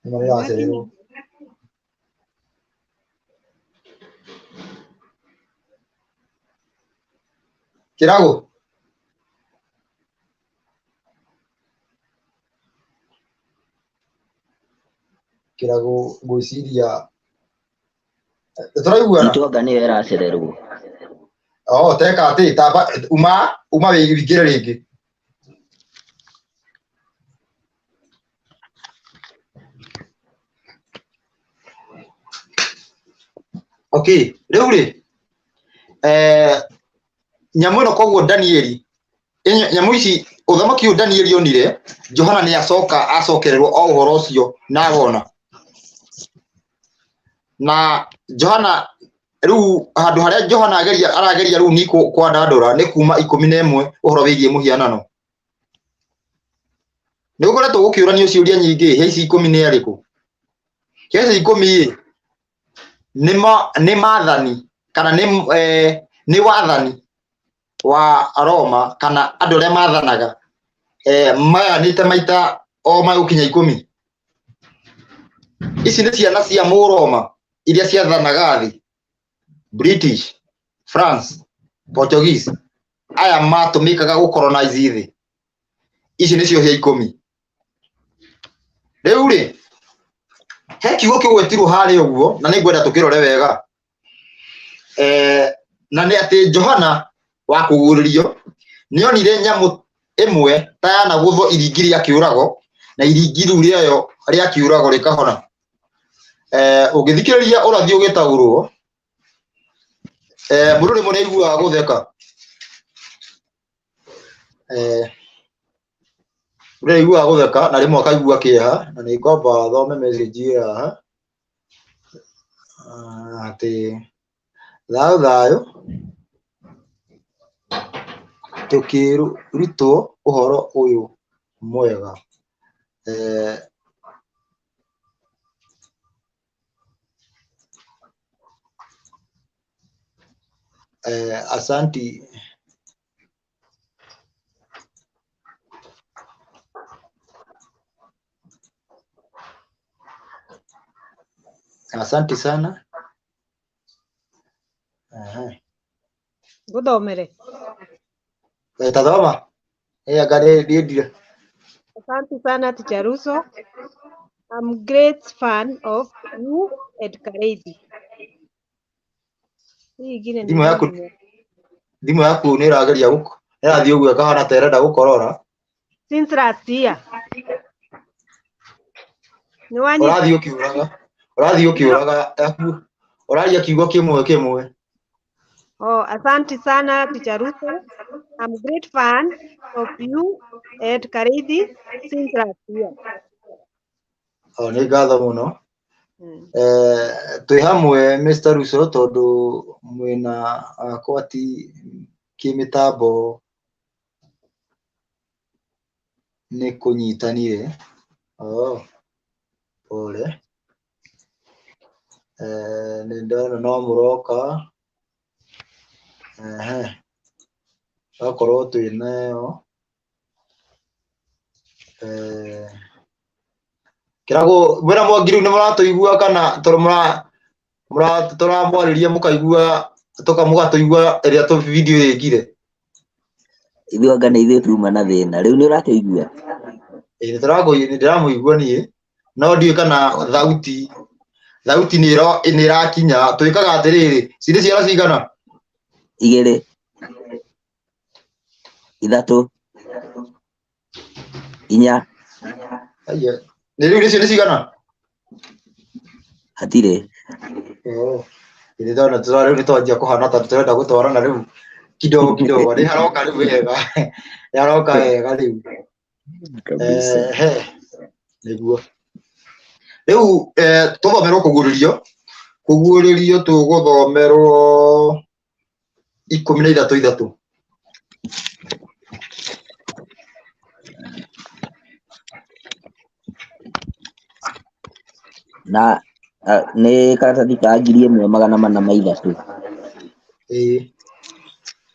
Ĩno nĩ ĩracererwo. Kĩrago. Kĩrago ngwĩciria tũraiguana. Itũ anga nĩyo ĩracererwo. Oh, teka atĩ tamba uma uma wĩingĩre rĩngĩ. Okay, rĩu rĩ nyamũ ĩno koguo Danieli nyamũ ici ũthamaki ũyũ Danieli onire Johana nĩ acoka acokererwo o ũhoro ũcio na agona na Johana rĩu handũ harĩa Johana ageria arageria rĩu ni kwandandũra nĩ kuma 11 ũhoro wĩgiĩ mũhianano. Nĩ gũkoretwo gũkĩũranio ciũria nyingĩ, hĩa ici 10 nĩ arĩkũ? Hĩa ici 10 nĩ maathani kana nĩ wathani wa Roma kana andũ arĩa mathanaga magayanĩte maita o magũkinya 10. Ici nĩ ciana cia Mũroma iria ciathanaga thĩ, British, France, Portuguese, aya matũmĩkaga gũcolonize thĩ. Ici nĩcio hĩa 10. Rĩu rĩ, he kiugo kĩgwetirwo harĩa ũguo na nĩngwenda tũkĩrore wega. Na nĩ atĩ Johana wa kũguũrĩrio nĩonire nyamũ ĩmwe ta yanagũthwo iringi rĩa kĩũrago na iringi rĩu rĩayo rĩa kĩũrago rĩkahona. Ũngĩthikĩrĩria ũrathi ũgĩtaũrwo, mũndũ rĩmwe nĩaiguaga gũtheka. Mũndũ nĩaiguaga gũtheka na rĩmwe akaigua kĩeha, na nĩngwamba thome message ĩyo haha atĩ thayũ thayũ tũkĩrutwo ũhoro ũyũ mwega. Asanti. Asante sana. Aha. Ngũthomere. Tathoma. Anga nĩ ndire. Asante sana Teacher Russo. I'm great fan of you and Kareithi. Hii ingine ni Thimũ yaku nini? Thimũ yaku nĩ ĩrageria gũkũ. Ĩrathiĩ ũguo ĩkahana ta ĩrenda gũkorora. Since last year. Nĩ wanyita? Ũrathiĩ ũkĩũraga. Ũrathiĩ ũkĩũraga. Ũraria kiugo kĩmwe kĩmwe. Oh, asante sana Teacher Ruto. I'm great fan of you and Karidi since last year. O, nĩ ngatho mũno. Mm. Eh, twĩ hamwe Mr. Russo tondũ mwĩna akwa ti kĩmĩtambo nĩ kũnyitanire. Oh, pole. Eh, nĩ ndona no mũroka. Ehe. Okorwo twĩ nayo. Eh, kĩragwo mwĩna Mwangi rĩu nĩ mũratũigua kana tondũ mũra mũra tũramwarĩria mũkaigua tũka mũgatũigua ĩrĩa tũ video ĩngire. Ithuĩ anga nĩ ithuĩ tuma na thĩna. Rĩu nĩ ũrakĩigua? Ĩĩ nĩ ndĩramũigua niĩ no ndiũĩ kana thauti thauti nĩ ĩrakinya. Twĩkaga atĩrĩrĩ, cirĩ ciana cigana? Igĩrĩ. Ithatũ. Inya. Aya. Nĩ rĩu nĩcio nĩ cigana? Hatirĩ. Oh. Nĩ ndona rĩu nĩ twanjia kũhana ta tũrenda gũtwarana rĩu kidogo kidogo. Nĩ haroka rĩu wega. Nĩ haroka wega rĩu. Kabisa. Ehe. Nĩguo. Rĩu eh, tũthomerwo kũguũrĩrio. Kũguũrĩrio tũgũthomerwo 13 ithatũ. Na nĩ karatathi ka 1403. Ĩĩ.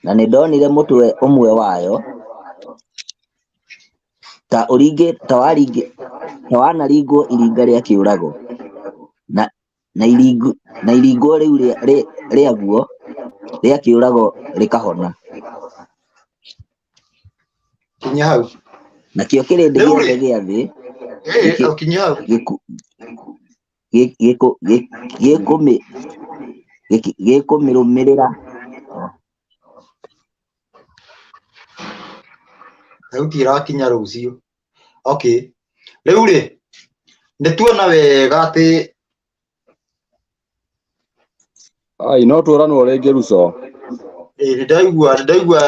Na nĩ ndonire mũtwe ũmwe wayo ta ũringĩ ta waringĩ ta wanaringwo iringa rĩa kĩũrago, na na iringwo na iringwo rĩu rĩaguo rĩa kĩũrago rĩkahona. Kinyia hau. Nakĩo kĩrĩndĩ Rĩu gĩothe rĩ, gĩa thĩ ĩĩ, gĩkĩ- kinyia hau. gĩku- gĩ- gĩkũ- gĩ- gĩkũmĩ- gĩkĩ- gĩkũmĩrũmĩrĩra. Thauti ĩrakinya rũciũ. Okay. Rĩu rĩ, nĩ tuona wega atĩ Ai, no tũranwo rĩngĩ Ruco. ĩĩ, nĩ ndaigua nĩ ndaigua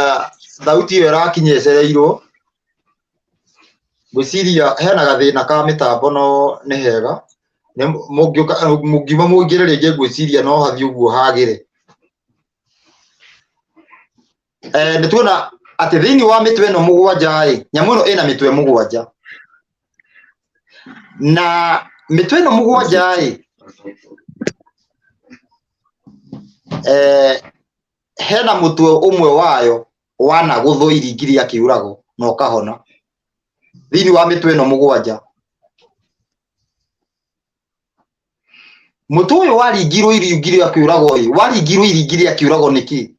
thauti ĩyo ĩrakinya ĩcereirwo. Ngwĩciria hena gathĩna ka mĩtambo no nĩ hega. Nĩ mũngĩũka mũngiuma mũingĩre rĩngĩ ngwĩciria no hathiĩ ũguo hagĩre. Eh, nĩ tuona atĩ thĩinĩ wa mĩtwe ĩno mũgwanja ĩ, nyamũ ĩno ĩna mĩtwe mũgwanja. Na mĩtwe ĩno mũgwanja ĩ, eh, hena mũtwe ũmwe wayo wanagũthwo iringi rĩa kĩũrago na ũkahona thĩinĩ wa mĩtwe ĩno mũgwanja. Mũtwe ũyũ waringirwo iringi rĩa kĩũrago ĩ, waringirwo iringi rĩa kĩũrago nĩkĩ?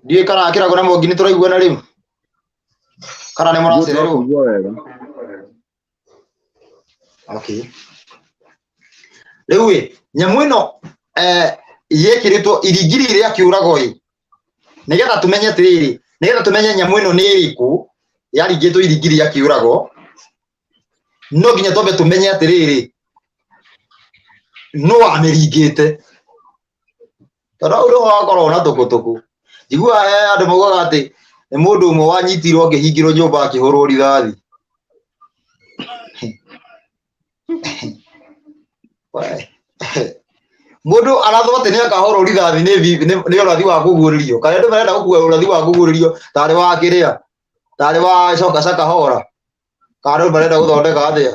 Ndiũĩ kana kĩrago na Mwangi nĩ tũraiguana rĩu kana nĩ Ithuĩ mũracererwo? tũrakũigua wega. Okay. Rĩu ĩ, nyamũ ĩno eh, yekĩrĩtwo iringi rĩrĩ rĩa kĩũrago ĩ, nĩgetha tũmenye atĩrĩrĩ, nĩgetha tũmenye nyamũ ĩno nĩ ĩrĩkũ yaringĩtwo iringi rĩa kĩũrago, no nginya twambe tũmenye atĩrĩrĩ, nũ wamĩringĩte. Tondũ hau nĩho wakorwo na tũkũtũkũ. Njiguaga he andũ maugaga atĩ nĩ mũndũ ũmwe wanyitirwo akĩhingĩrwo nyũmba akĩhũrwo rithathi. We. Mũndũ arathwo atĩ nĩ akahũrwo rithathi nĩ nĩ ũrathi wa kũguũrĩrio. Kana andũ marenda gũkua ũrathi wa kũguũrĩrio tarĩ wa kĩrĩa, tarĩ wa coka cakahora. Kana andũ marenda gũthondeka atĩa?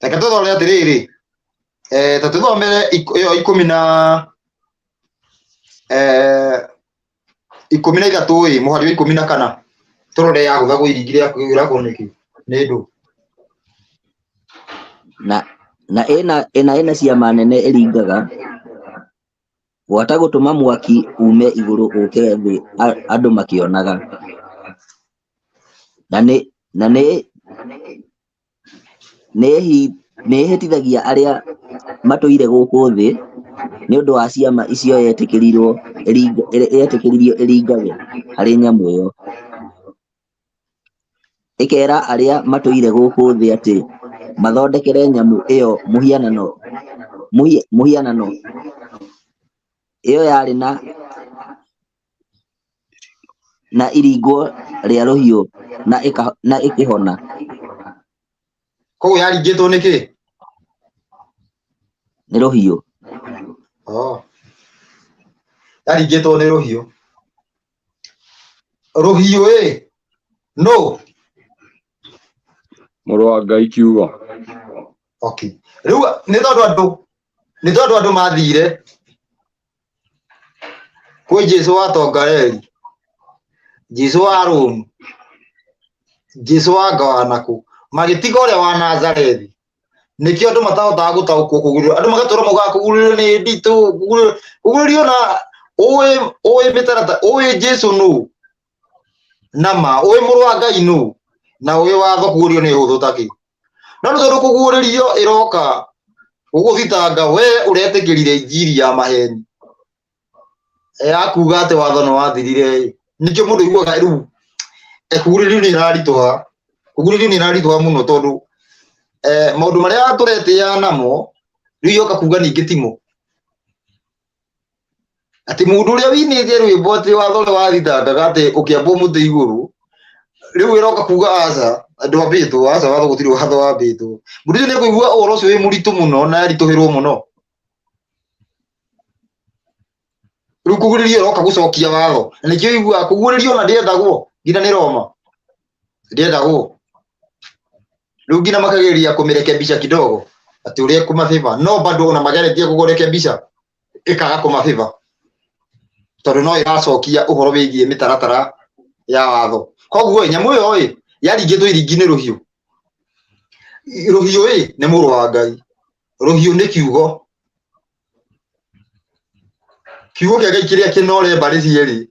Reke tũthome atĩrĩrĩ, eh, ta tũthomere ĩyo ikũmi na eh, 13 ĩ, mũhari wa 14 tũrore yagũthagwo iringi rĩa kĩũrago nĩkĩ nĩ ndũ. Na na ĩna ĩna ĩna ciama nene ĩringaga gwata gũtũma mwaki ume igũrũ ũke thĩ andũ makĩonaga. Na nĩ na nĩ nĩ ĩhĩtithagia arĩa matũire gũkũ thĩ nĩ ũndũ wa ciama icio yetĩkĩririo ĩringage harĩ nyamũ ĩyo. Ĩkeera arĩa matũire gũkũ thĩ atĩ mathondekere nyamũ ĩyo mũhianano mũhianano, ĩyo yarĩ na iringwo rĩa rũhiũ na ĩkĩhona. Koguo yaringĩtwo nĩ kĩ? Nĩ rũhiũ. Oh. Yaringĩtwo nĩ rũhiũ. Rũhiũ ĩ no. Mũrũ wa Ngai kiugo. Okay. Rĩu nĩ tondũ andũ nĩ tondũ andũ mathire kwĩ Jesu wa Tongareri, Jesu wa Rome, Jesu wa Ngawanakũ, magĩtiga ũrĩa wa Nazarethi. Nĩkĩo andũ matahotaga gũtaũkwo kũgurĩrio. Andũ magatũra maugaga kũgurĩrio nĩ nditũ, kũgurĩrio na ũĩ ũĩ mĩtaratara, ũĩ Jesu nũ na ma, ũĩ mũrũ wa Ngai nũ na ũĩ watho kũgurĩrio nĩ hũthũ takĩ. No nĩ tondũ kũguũrĩrio ĩroka gũgũthitanga we ũretĩkĩrire injiri ya maheni ya kuga atĩ watho nĩ wathirire ĩ. Nĩkĩo mũndũ aiguaga rĩu kũguũrĩrio nĩ ĩraritũha, kũguũrĩrio nĩ ĩraritũha mũno tondũ maũndũ marĩa tũretĩaga namo rĩu yoka kuga ningĩ timo. Atĩ mũndũ ũrĩa wĩinĩte rwĩmbo atĩ watho ũrĩa wathitangaga atĩ ũkĩambwo mũtĩ igũrũ, rĩu ĩroka kuga aca ndwambĩtwo, aca watho gũtirĩ watho wambĩtwo. Mũndũ ũcio nĩ ekũigua ũhoro ũcio wĩ mũritũ mũno na aritũhĩrwo mũno. Rĩu kũgurĩrio ĩroka gũcokia watho. Na nĩkĩo ũiguaga kũguũrĩrio ona ndĩendagwo nginya nĩ Roma. Ndĩendagwo. Rĩu nginya makageria kũmĩrekebisha kidogo atĩ ũrĩa ĩkũmabĩba no bado ona mageretie kũgũrekebisha ĩkaga kũmabĩba tondũ no ĩracokia ũhoro wĩgiĩ mĩtaratara ya watho. Koguo ĩ, nyamũ ĩyo ĩ yaringĩtwo iringi nĩ rũhiũ. Rũhiũ ĩ nĩ mũrũ wa Ngai. Rũhiũ nĩ kiugo. Kiugo kĩa Ngai kĩrĩa kĩnore mbarĩ cierĩ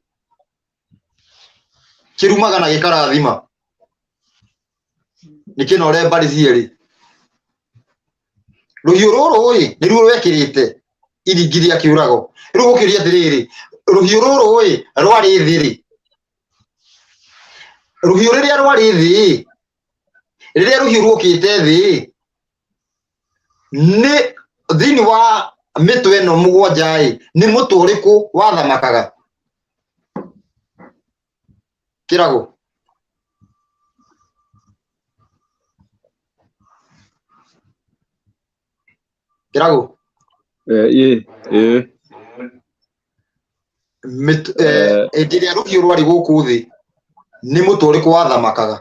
kĩrumaga na gĩkarathima. Nĩ kĩnore mbarĩ cierĩ. Rũhiũ rũrũ ĩ nĩruo rwekĩrĩte iringi rĩa kĩũrago. Rĩu ũkĩũria atĩrĩrĩ, rũhiũ rũrũ ĩ rwarĩ thĩ rĩ? Rũhiũ rĩrĩa rwarĩ thĩ ĩ, rĩrĩa rũhiũ ruokĩte thĩ ĩ, nĩ thĩinĩ wa mĩtwe ĩno mũgwanja ĩ, nĩ mũtwe ũrĩkũ wathamakaga? Kĩrago. Kĩrago. Ĩ, ĩ. Hĩndĩ ĩrĩa rũhiũ rwarĩ gũkũ thĩ, nĩ mũtwe ũrĩkũ wathamakaga?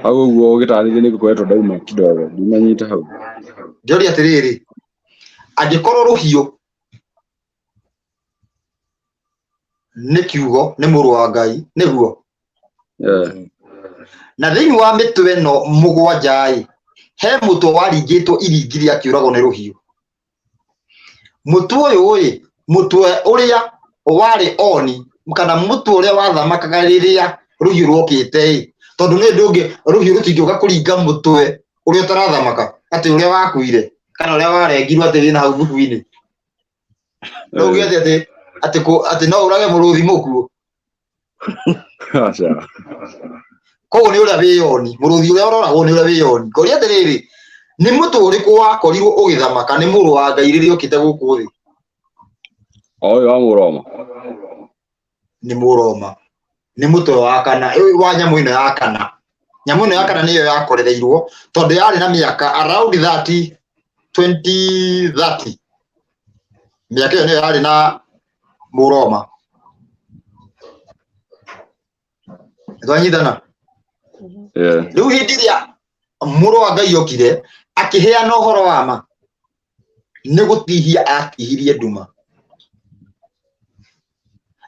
Hau ũguo ũgĩtarĩria nĩ ngũkoretwo ndauma kidogo, ndinanyita hau. Ndĩroria atĩrĩrĩ, angĩkorwo rũhiũ nĩ kiugo, nĩ mũrũ wa Ngai, nĩguo? Na thĩinĩ wa mĩtwe ĩno mũgwanja-ĩ, he mũtwe waringĩtwo iringi rĩa kĩũrago nĩ rũhiũ. Mũtwe ũyũ-ĩ, mũtwe ũrĩa warĩ oni, kana mũtwe ũrĩa wathamakaga rĩrĩa rũhiũ rwokĩte-ĩ, tondũ nĩ ndũngĩ, rũhiũ rũtingĩũka kũringa mũtwe ũrĩa ũtarathamaka, atĩ ũrĩa wakuire, kana ũrĩa warengirwo atĩ wĩna hau thubu-inĩ. No uge atĩ atĩ atĩ atĩ no ũrage mũrũthi mũkuũ. Aca. Koguo nĩ ũrĩa wĩyoni, mũrũthi ũrĩa ũroragwo nĩ ũrĩa wĩyoni. Ngoria atĩrĩrĩ, nĩ mũtwe ũrĩkũ wakorirwo ũgĩthamaka nĩ mũrũ wa Ngai rĩrĩa okĩte gũkũ thĩ? O ũyũ wa Mũroma. Nĩ Mũroma. Nĩ mũtwe wa kana, wa nyamũ ĩno ya kana. Nyamũ ĩno ya kana nĩyo yakorereirwo tondũ yarĩ na mĩaka around 30, 2030. Mĩaka ĩyo nĩyo yarĩ na Mũroma. Twanyitana? Rĩu hĩndĩ ĩrĩa mũrũ wa Ngai okire akĩheana ũhoro wa ma, nĩ gũtihia atihirie nduma,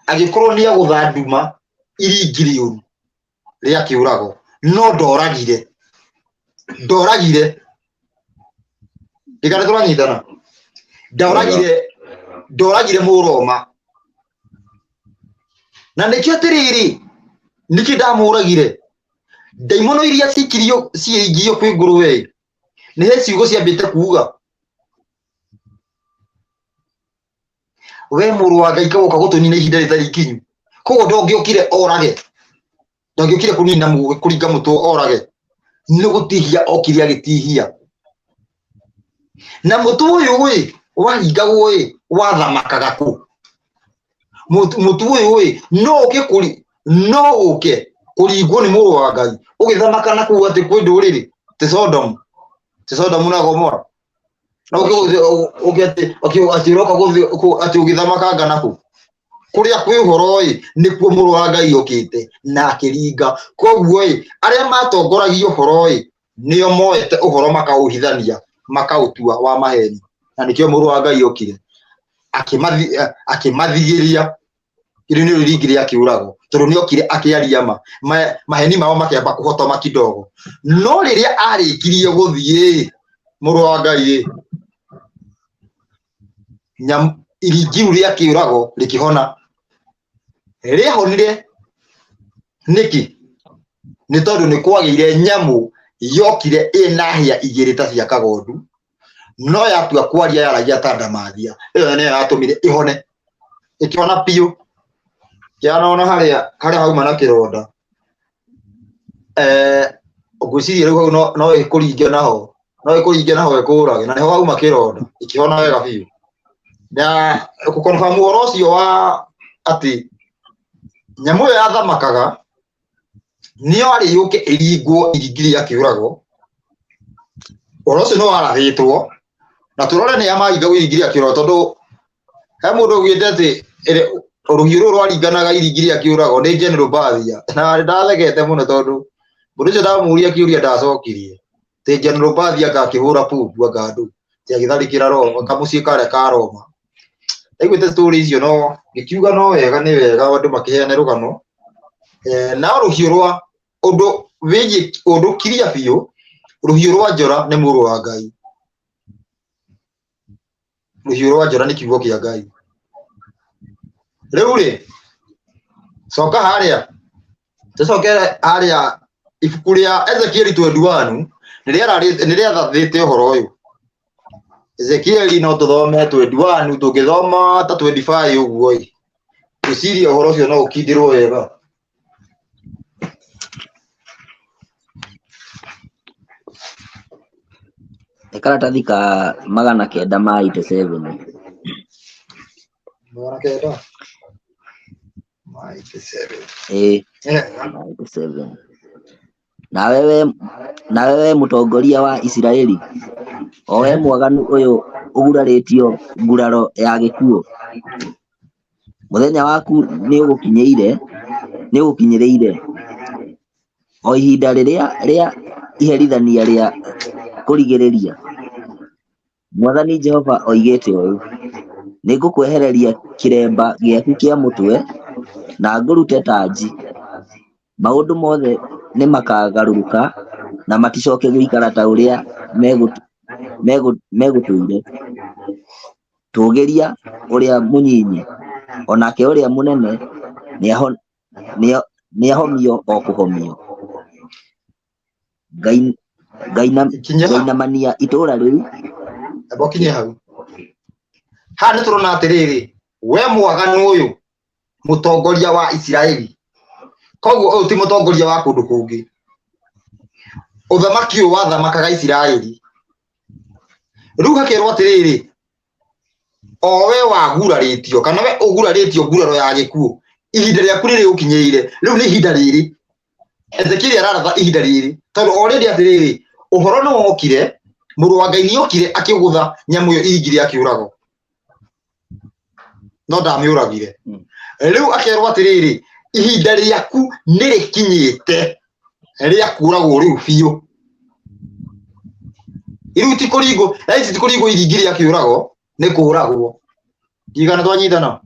agĩkorwo nĩ agũtha nduma iringi rĩũru rĩa kĩũrago, no ndoragire, ndoragire. Ndikana tũranyitana, ndoragire, ndoragire Mũroma. Na nĩkĩo atĩrĩrĩ, nĩkĩ ndamũragire? Ndaimono iria cikirio ciĩingio kwĩ ngũrwe nĩ he ciugo ciambĩte kuga we mũrũ wa Ngai kagoka gũtũnina ihinda rĩtarĩ ikinyu. Koguo ndongĩokire orage, ndongĩokire kũnina kũringa mũtwe orage, nĩ gũtihia okire agĩtihia. Na mũtwe ũyũ ĩ waringagwo ĩ wathamakaga kũ? Mũtwe ũyũ ĩ no ũke kũri no ũke kũringwo nĩ mũrũ wa Ngai ũgĩthamaka na kũu atĩ kwĩ ndũrĩrĩ ti Sodomu, ti Sodomu na Gomora. No ũke ũke atĩ atĩ ũroka atĩ ũgĩthamakanga na kũ? Kũrĩa kwĩ ũhoro ĩ nĩkuo mũrũ wa Ngai okĩte na akĩringa. Koguo ĩ arĩa matongoragia ũhoro ĩ nĩo moete ũhoro makaũhithania makaũtua wa maheni, na nĩkĩo mũrũ wa Ngai okire akĩmathigĩria. Rĩu nĩ rĩringi rĩa kĩũrago, tondũ nĩ okire akĩaria ma maheni mao makĩamba kũhotoma kidogo. No rĩrĩa arĩkirie gũthiĩ mũrũ wa Ngai ĩ, iringi rĩu rĩa kĩũrago rĩkĩhona. Rĩahonire nĩkĩ? Nĩ tondũ nĩ kwagĩire nyamũ yokire ĩna hĩa igĩrĩ ta cia kagondu, no yatua kwaria yaragia ta ndamathia. Ĩyo nĩyo yatũmire ĩhone, ĩkĩhona biũ. Kĩanona harĩa harĩa hauma na kĩronda, ngwĩciria rĩu hau no ĩkũringe naho, no ĩkũringe naho ĩkũrage, na nĩho hauma kĩronda, ĩkĩhona wega biũ. Na gũkonfirm ũhoro ũcio wa atĩ nyamũ ĩyo yathamakaga nĩyo arĩ yũke ĩringwo iringi rĩa kĩũrago, ũhoro ũcio nĩ warathĩtwo, na tũrore nĩ a maringagwo iringi rĩa kĩũrago, tondũ he mũndũ augĩte atĩ rũhiũ rũrũ rwaringanaga iringi rĩa kĩũrago nĩ General Mbathia, na ndathekete mũno tondũ mũndũ ũcio ndamũria kĩũria ndacokirie atĩ General Mbathia anga akĩhũra pupu anga andũ atĩ agĩtharĩkĩra Roma, kamũciĩ karĩa ka Roma. Ndaiguĩte story icio no ngĩkiuga no wega nĩ wega andũ makĩheane rũgano. Na rũhiũ rwa ũndũ wĩgiĩ ũndũ kiria biũ, rũhiũ rwa njora nĩ mũrũ wa Ngai. Rũhiũ rwa njora nĩ kiugo kĩa Ngai. Rĩu rĩ, coka harĩa, tũcokere harĩa ibuku rĩa Ezekieli 21 nĩ rĩarathĩte ũhoro ũyũ. Ezekieli no tũthome 21, tũngĩthoma ta 25 ũguo ĩ, ngwĩciria ũhoro ũcio no ũkindĩrwo wega. Nĩ karatathi ka 987. 987. Ĩĩ. 87. Nawe we mũtongoria wa Isiraeli, o we mwaganu ũyũ ũgurarĩtio nguraro ya gĩkuũ, mũthenya waku nĩũgũkinyĩrĩire, o ihinda rĩrĩa rĩa iherithania rĩa kũrigĩrĩria. Mwathani Jehova oigĩte ũũ, nĩngũkwehereria kĩremba gĩaku kĩa mũtwe, na ngũrute tanji. Maũndũ mothe nĩmakagarũrũka, na maticoke gũikara ta ũrĩa megũtũire. Tũũgĩria ũrĩa mũnyinyi, o nake ũrĩa mũnene nĩahomio o kũhomio. Ngainamania itũũra rĩu. Amba ũkinye hau. Haha nĩ tũrona atĩrĩrĩ, we mwaganu ũyũ mũtongoria wa Isiraeli, koguo ũyũ ti mũtongoria wa kũndũ kũngĩ. Ũthamaki ũyũ wathamakaga Isiraeli. Rĩu hakerwo atĩrĩrĩ, o we wagurarĩtio kana we ũgurarĩtio nguraro ya gĩkuũ, ihinda rĩaku rĩrĩ ũkinyĩire. Rĩu nĩ ihinda rĩrĩ Ezekieli araratha ihinda rĩrĩ, tondũ already atĩrĩrĩ, ũhoro nĩ wokire, mũrũ wa Ngai nĩ okire akĩgũtha nyamũ ĩyo iringi rĩa kĩũrago, no ndamĩũragire. Rĩu akerwo atĩrĩrĩ, ihinda rĩaku nĩ rĩkinyĩte rĩa kũragwo rĩu biũ. Rĩu ti kũringwo, thaa ici ti kũringwo iringi rĩa kĩũrago, nĩ kũragwo. Ndigana twanyitana.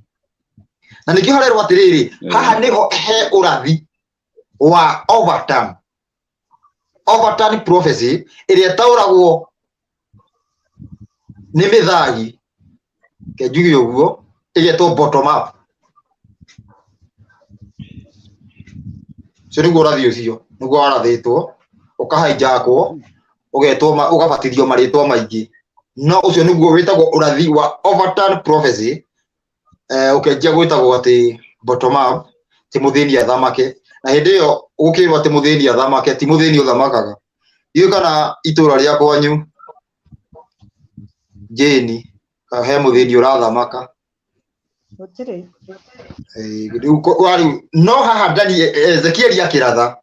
Na nĩkĩo harerwo atĩrĩrĩ, haha nĩho he ũrathi wa overturn. Overturn prophecy ĩrĩa ĩtaũragwo nĩ mĩthagi, reke njuge ũguo, ĩgetwo bottom up. Ũcio nĩguo ũrathi ũcio, nĩguo warathĩtwo, ũkahijackwo, ũgetwo ũgabatithio marĩtwa maingĩ. No ũcio nĩguo wĩtagwo ũrathi wa overturn prophecy, ũkĩanjia gwĩtagwo atĩ bottom up. Ti mũthĩni athamake. Na hĩndĩ ĩyo gũkĩrwo atĩ mũthĩni athamake, ti mũthĩni ũthamakaga. Ndiũĩ kana itũra rĩa kwanyu Jane, he mũthĩni ũrathamaka. Gũtirĩ. Rĩu rĩu no haha Dani Ezekieli akĩratha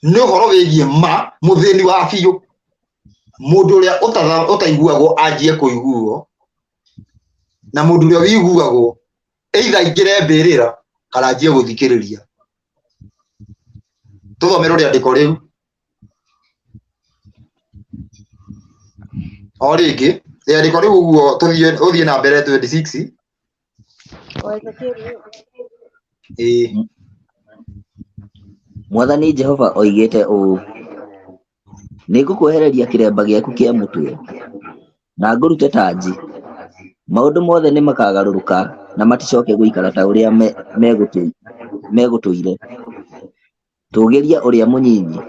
nĩ ũhoro wĩgiĩ ma mũthĩni wa biũ, mũndũ ũrĩa ũtaiguagwo anjie kũiguo, na mũndũ ũrĩa wĩiguagwo either aingĩre mbĩrĩra kana anjie gũthikĩrĩria. Tũthomerwo rĩandĩko rĩu o rĩngĩ, rĩandĩko rĩu ũguo tũthiĩ ũthiĩ na mbere 26. O Ezekieli ĩyo. Ĩĩ. Mwathani Jehova oigĩte ũũ, Nĩngũkwehereria kĩremba gĩaku kĩa mũtwe, na ngũrute tanji. Maũndũ mothe nĩmakagarũrũka na maticoke gũikara ta ũrĩa megũtũire. Tũũgĩria ũrĩa mũnyinyi,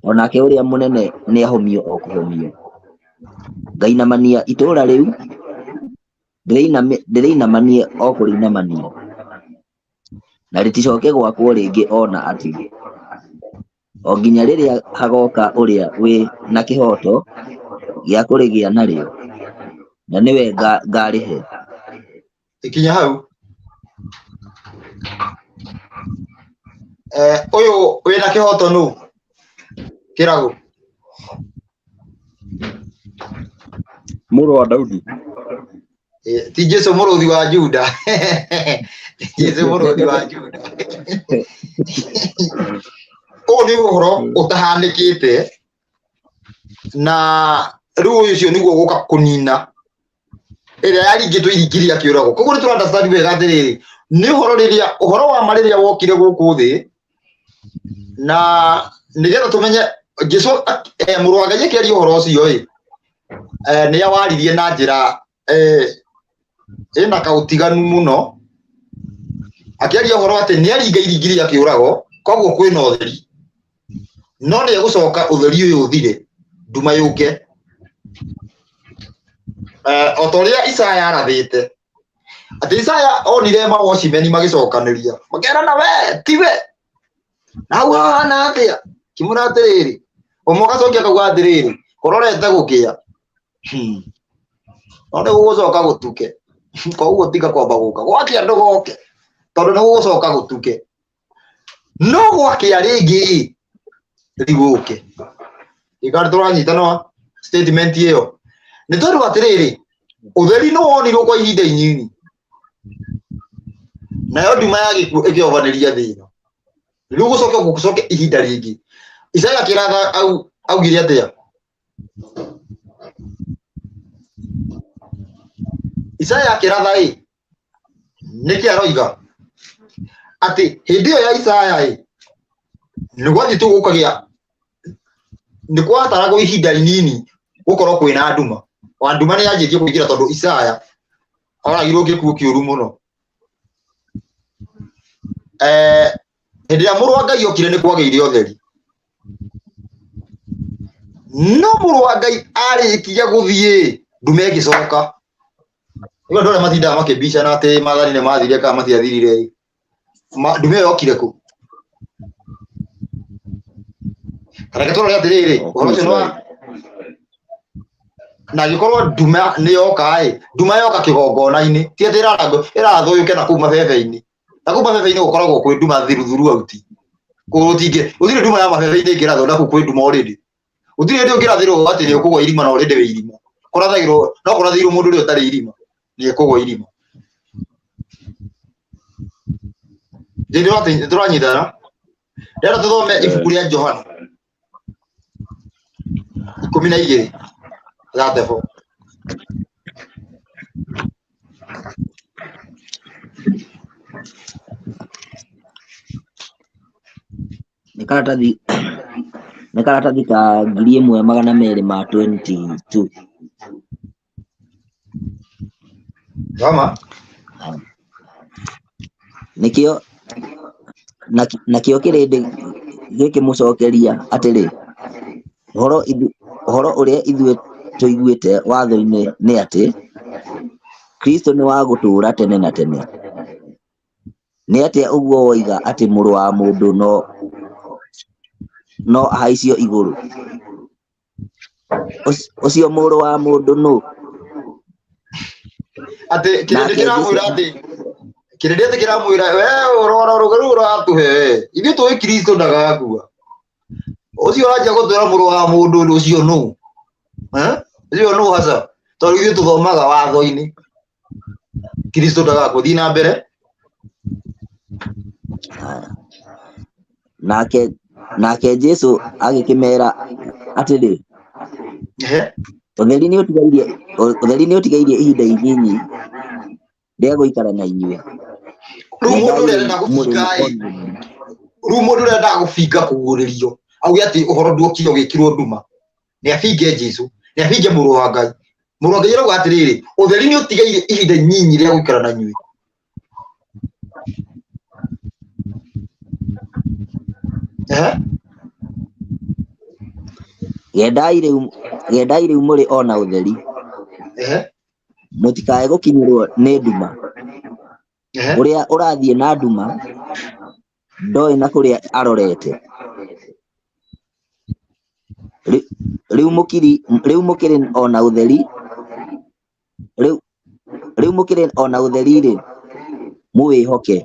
o nake ũrĩa mũnene nĩahomio o kũhomio. Ngainamania itũũra rĩu, ndĩrĩinamanie o kũrĩinamania, na rĩticoke gwakwo rĩngĩ o na atĩa, o nginya rĩrĩa hagoka ũrĩa wĩ na kĩhooto gĩa kũrĩgĩa narĩo, na nĩwe ngarĩhe. Ikinya hau. Ũyũ wĩna kĩhoto nũ? Kĩragũ. Mũrũ wa Daudi. Ti Jesu mũrũthi wa Juda. Jesu mũrũthi wa Juda. Ũyũ nĩ ũhoro ũtahanĩkĩte, na rĩu ũyũ ũcio nĩguo gũka kũnina ĩrĩa yaringĩtwo iringi rĩa kĩũrago. Koguo nĩ tũra understand wega atĩrĩrĩ, nĩ ũhoro rĩrĩa ũhoro wa ma rĩrĩa wokire gũkũ thĩ, na nĩgetha tũmenye Jesu mũrũ wa Ngai akĩaria ũhoro ũcio ĩ, nĩ awaririe na njĩra ĩna kaũtiganu mũno, akĩaria ũhoro atĩ nĩ aringa iringi rĩa kĩũrago, koguo kwĩna ũtheri, no nĩ egũcoka ũtheri ũyũ ũthire, nduma yũke. O ta ũrĩa Isaya arathĩte, atĩ Isaya onire mawocimeni magĩcokanĩria, makerana we tiwe, na hau hahana atĩa? Kĩmwĩra atĩrĩrĩ, ũmwe agacokia akauga atĩrĩrĩ, kũrorete gũkĩa, no nĩ gũgũcoka gũtuke, koguo tiga kwamba gũka, gwakĩa ndũgoke, tondũ nĩ gũgũcoka gũtuke. No gwakĩa rĩngĩ rigũke. Gĩkari tũranyitana statement ĩyo, nĩ tondũ atĩrĩrĩ, ũtheri nĩ wonirwo kwa ihinda inyinyi, nayo nduma ya gĩkuũ ĩkĩobanĩria thĩ ĩno. Rĩu gũcoke gũcoke ihinda rĩngĩ. Isaya akĩratha augire atĩa? Isaya akĩratha ĩ, nĩkĩ aroiga atĩ hĩndĩ ĩyo ya Isaya ĩ, nĩ gwathiĩ tu gũkagĩa, nĩ kwataragwo ihinda inini gũkorwo kwĩna nduma. Wa nduma nĩ yanjĩtie kũingĩra tondũ Isaya oragirwo gĩkuũ kĩũru mũno. Hĩndĩ ĩrĩa mũrũ wa Ngai okire nĩ kwagĩire ũtheri, no mũrũ wa Ngai arĩkia gũthiĩ nduma ĩgĩcoka. Rĩu andũ arĩa matindaga makĩbicana atĩ maathani nĩ mathirire kana matiathirire, ndume ĩyo yokire kũ? Reke tũrore atĩrĩrĩ, ũhoro ũcio nĩ wa na angĩkorwo nduma nĩ yoka ĩ, nduma yoka kĩgongona-inĩ, ti atĩ ĩrarangwo, ĩrathũyũke na kũu mabebe-inĩ. Na kũu mabebe-inĩ gũkoragwo kwĩ nduma thiru auti. Gũtingĩ, gũtirĩ nduma ya mabebe-inĩ ĩngĩrathwo na kũu kwĩ nduma already. Gũtirĩ hĩndĩ ũngĩrathĩrwo atĩ nĩ ũkũgwa irima na already wĩ irima. Kũrathagĩrwo, no kũrathĩirwo mũndũ ũrĩa ũtarĩ irima, nĩ ekũgwa irima. Nĩ tũranyitana? Rĩrĩa tũthome ibuku rĩa Johana 12 34. Nĩ karatathi nĩ karatathi ka 1222. Thoma. Nĩkĩo nakĩo kĩrĩndĩ gĩkĩmũcookeria atĩrĩ, ũhoro ũhoro ũrĩa ithuĩ tũiguĩte watho-inĩ nĩ atĩ, Kristũ nĩ wa gũtũũra tene na tene. Nĩ atĩa ũguo woiga atĩ Mũrũ wa Mũndũ no ahaicio igũrũ? Ũcio Mũrũ wa Mũndũ nũ? Atĩ kĩrĩndĩ Nake Jesu kĩramwĩra atĩ kĩrĩndĩ atĩ kĩramwĩra we ũrora rũgano rũu ũratũhe we ithuĩ tũĩ Kristo ndagakua ũcio ũranjia gũtwĩra mũrũ wa mũndũ ũcio nũ? Eh? Ũcio nũ haca tondũ ithuĩ tũthomaga watho-inĩ Kristo ndagakua. Thiĩ na mbere. Nake Jesu agĩkĩmera atĩrĩ, Ehe. ũtheri nĩ ũtigairie ihinda inyinyi rĩa gũikara na inyuĩ. Rĩu mũndũ Endai ũrĩa arenda rĩu mũrĩ gũbinga ĩ o na ũtheri. rĩu mũndũ ũrĩa endaga gũbinga kũguũrĩrio auge atĩ ũhoro nduokire ũgĩkĩrwo nduma nĩ abinge Jesu nĩ abinge mũrũ wa Ngai. Mũrũ wa Ngai arauga atĩrĩrĩ, ũtheri nĩ ũtigaire ihinda inyinyi rĩa gũikara na inyuĩ. Ehe. Gendai rĩu mũrĩ o na ũtheri, Ehe. mũtikae gũkinyĩrwo nĩ nduma. Ehe. Ũrĩa ũrathiĩ na nduma ndoĩ na kũrĩa arorete. Rĩu mũkĩrĩ o na ũtheri, rĩu mũkĩrĩ o na ũtheri-rĩ, mũwĩhoke,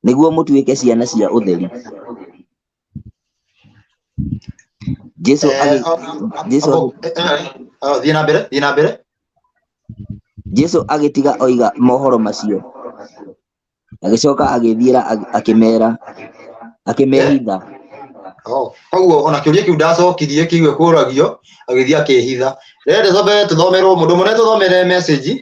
nĩguo mũtuĩke ciana cia ũtheri. Jesu Thiĩ na mbere, thiĩ na mbere. Jesu agĩtiga oiga mohoro macio, agĩcoka agĩthiĩra akĩmera, akĩmehitha. Koguo ona kĩũria kĩu ndacokirie kĩu ekũragio agĩthiĩ akĩhitha. Rĩrĩa tũcombe tũthomerwo mũndũ mũnene tũthomere message.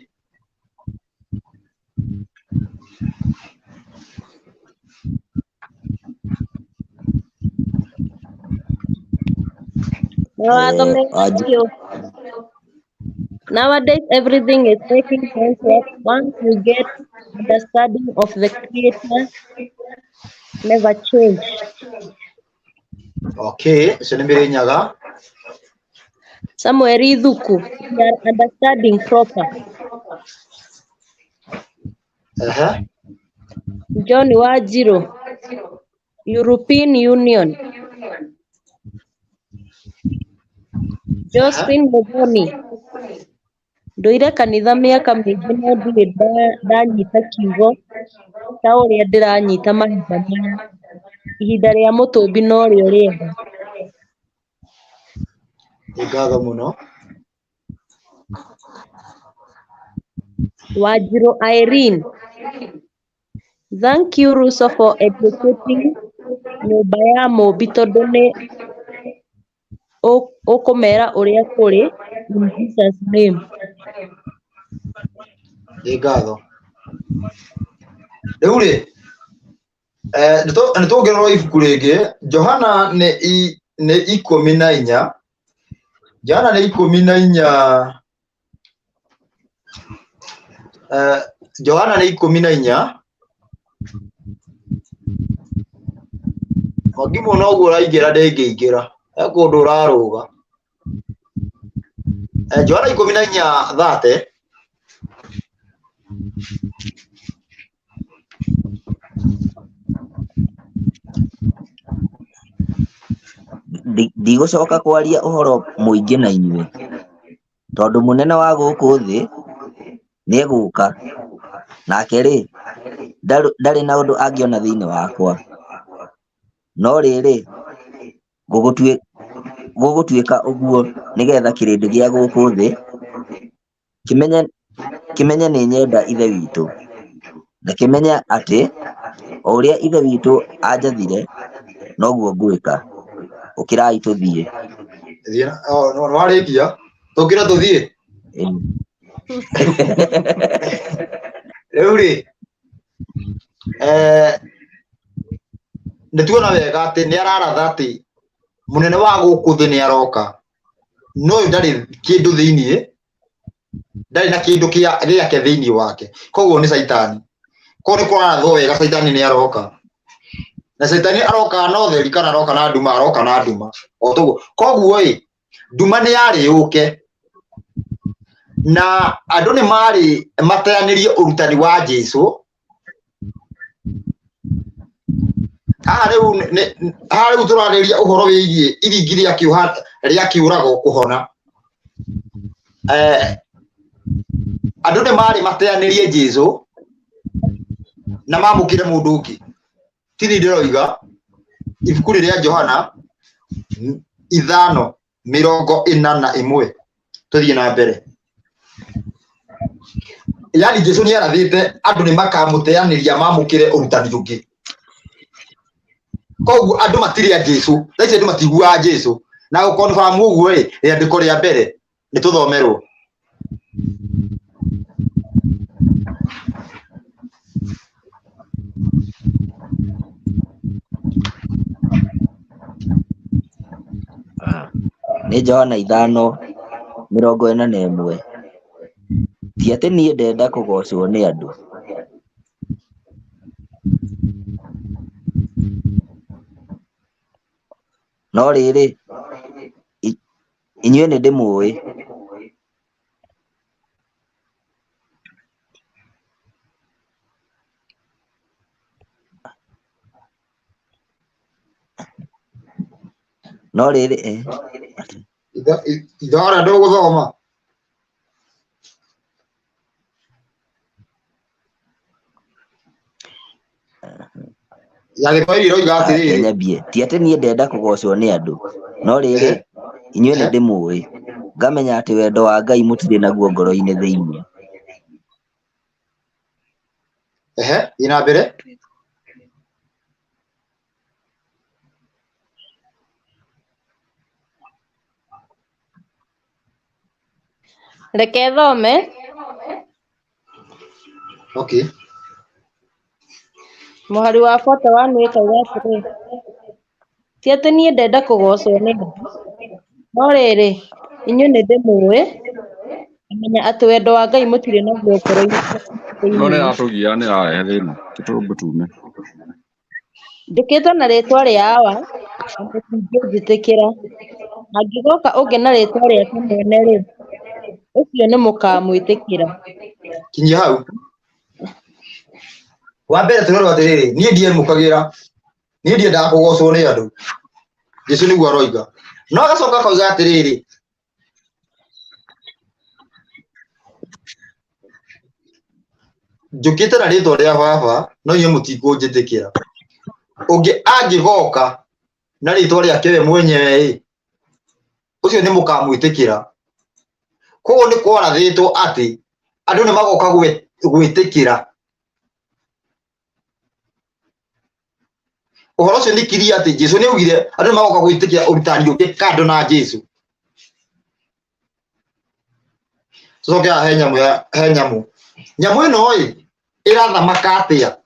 Nowadays, everything is making sense once you get understanding of the creator, never change. Okay, ũcio nĩ Mĩrĩnyaga. Samuel Ithuku, we are understanding proper. Ehe. John Wanjiru, European Union. Josephine Muthoni, ndũire kanitha mĩaka mĩingĩ no ndirĩ ndanyita kiugo ta ũrĩa ndĩranyita mahinda maya. Ihinda rĩa mũtũmbi norĩo rĩega. Nĩ ngatho mũno. Wanjiru Irene, thank you Russo for educating nyũmba ya Mũmbi tondũ nĩ ũkũmera ũrĩa kũrĩ in Jesus name. Nĩ ngatho. Rĩu rĩ, nĩ tũngĩrora ibuku rĩngĩ, Johana nĩ 14. Johana nĩ 14. Johana nĩ 14. Mwangi mũno ũguo ũraingĩra ndĩngĩingĩra. He kũndũ ũrarũga. Johana 14:30. Ndigũcoka kwaria ũhoro mũingĩ na inyuĩ, tondũ mũnene wa gũkũ thĩ nĩegũũka, nake rĩ, ndarĩ na ũndũ angĩona thĩinĩ wakwa. No rĩrĩ, gũgũtuĩka ũguo nĩgeetha kĩrĩndĩ gĩa gũkũ thĩ kĩmenye nĩ nyenda Ithe witũ, na kĩmenye atĩ o ũrĩa Ithe witũ aanjathire, noguo ngwĩka. Ũkĩrai tũthiĩ. Nĩ warĩkia? Tũkĩra tũthiĩ? Rĩu rĩ, nĩ tuona wega atĩ nĩ araratha atĩ mũnene wa gũkũ thĩ nĩ aroka, no ũyũ ndarĩ kĩndũ thĩiniĩ, ndarĩ na kĩndũ gĩake thĩiniĩ wake, koguo nĩ caitani. Koguo nĩ kũrathwo wega caitani nĩ aroka, na caitani aroka na ũtheri kana aroka na nduma? Aroka na nduma o toguo. Koguo ĩ, nduma nĩ yarĩ yũke, na andũ nĩ marĩ mateanĩrie ũrutani wa Jesũ, Haha rĩu haha rĩu tũrarĩria ũhoro wĩgiĩ iringi rĩa kĩũha rĩa kĩũrago kũhona. Eh, andũ nĩ marĩ mateanĩrie Jesu na mamũkĩre mũndũ ũngĩ. Ti niĩ ndĩroiga, ibuku rĩrĩa Johana 5:41. Tũthiĩ na mbere. Yani Jesu nĩ arathĩte andũ nĩ makamũteanĩria mamũkĩre ũrutani ũngĩ. Koguo andũ matirĩ a Jesu, thaa ici andũ matiguaga Jesu. Na gũkonfirm ũguo ĩ, rĩandĩko rĩa mbere nĩ tũthomerwo. Nĩ Johana 5:41. Ti atĩ niĩ ndenda kũgoocwo nĩ andũ. No rĩrĩ, inyuĩ nĩndĩmũũĩ. No rĩrĩ, Ithora ndũgũthoma. Ya Gĩthwaĩri ĩroiga atĩrĩrĩ. Nyambie, ti atĩ niĩ ndenda kũgoocwo nĩ andũ, no rĩrĩ, inyuĩ nĩndĩmũũĩ, ngamenya atĩ wendo wa Ngai mũtirĩ naguo ngoro-inĩ thĩinĩ. Ehe, thiĩ na mbere. Reke thome. Okay. Mũhari wa 41 ĩkauga atĩrĩ, ti atĩ niĩ ndenda kũgoocwo nĩ andũ, no rĩrĩ, inyuĩ nĩndĩmũũĩ, ngamenya atĩ wendo wa Ngai mũtirĩ naguo ngoro-inĩ No nĩ thĩinĩ. ĩratũgia nĩ ĩrarehe thĩna. Tũtũmbe tume. Njũkĩte na rĩĩtwa rĩa Awa, na mũtingĩnjĩtĩkĩra; angĩgooka ũngĩ na rĩĩtwa rĩake mwene-rĩ, ũcio nĩmũkamwĩtĩkĩra. Kinyia hau. Wa mbere tũrerwo atĩrĩrĩ, niĩ ndiemũkagĩra, niĩ ndiendaga kũgocwo nĩ andũ. Jesu nĩguo aroiga. No agacoka akoiga atĩrĩrĩ, njũkĩte na rĩtwa rĩa baba no inyuĩ mũtikũnjĩtĩkĩra. Ũngĩ angĩgoka na rĩtwa rĩake we mwenyewe ĩ, ũcio nĩ mũkamwĩtĩkĩra. Koguo nĩ kwarathĩtwo atĩ andũ nĩ magoka gwĩtĩkĩra ũhoro ũcio nĩ kiria atĩ Jesu nĩ augire andũ nĩ magoka gwĩtĩkĩra ũrutani ũngĩ kando na Jesu. Tũcoke haha he nyamũ ya he nyamũ. Nyamũ ĩno ĩ ĩrathamaka atĩa?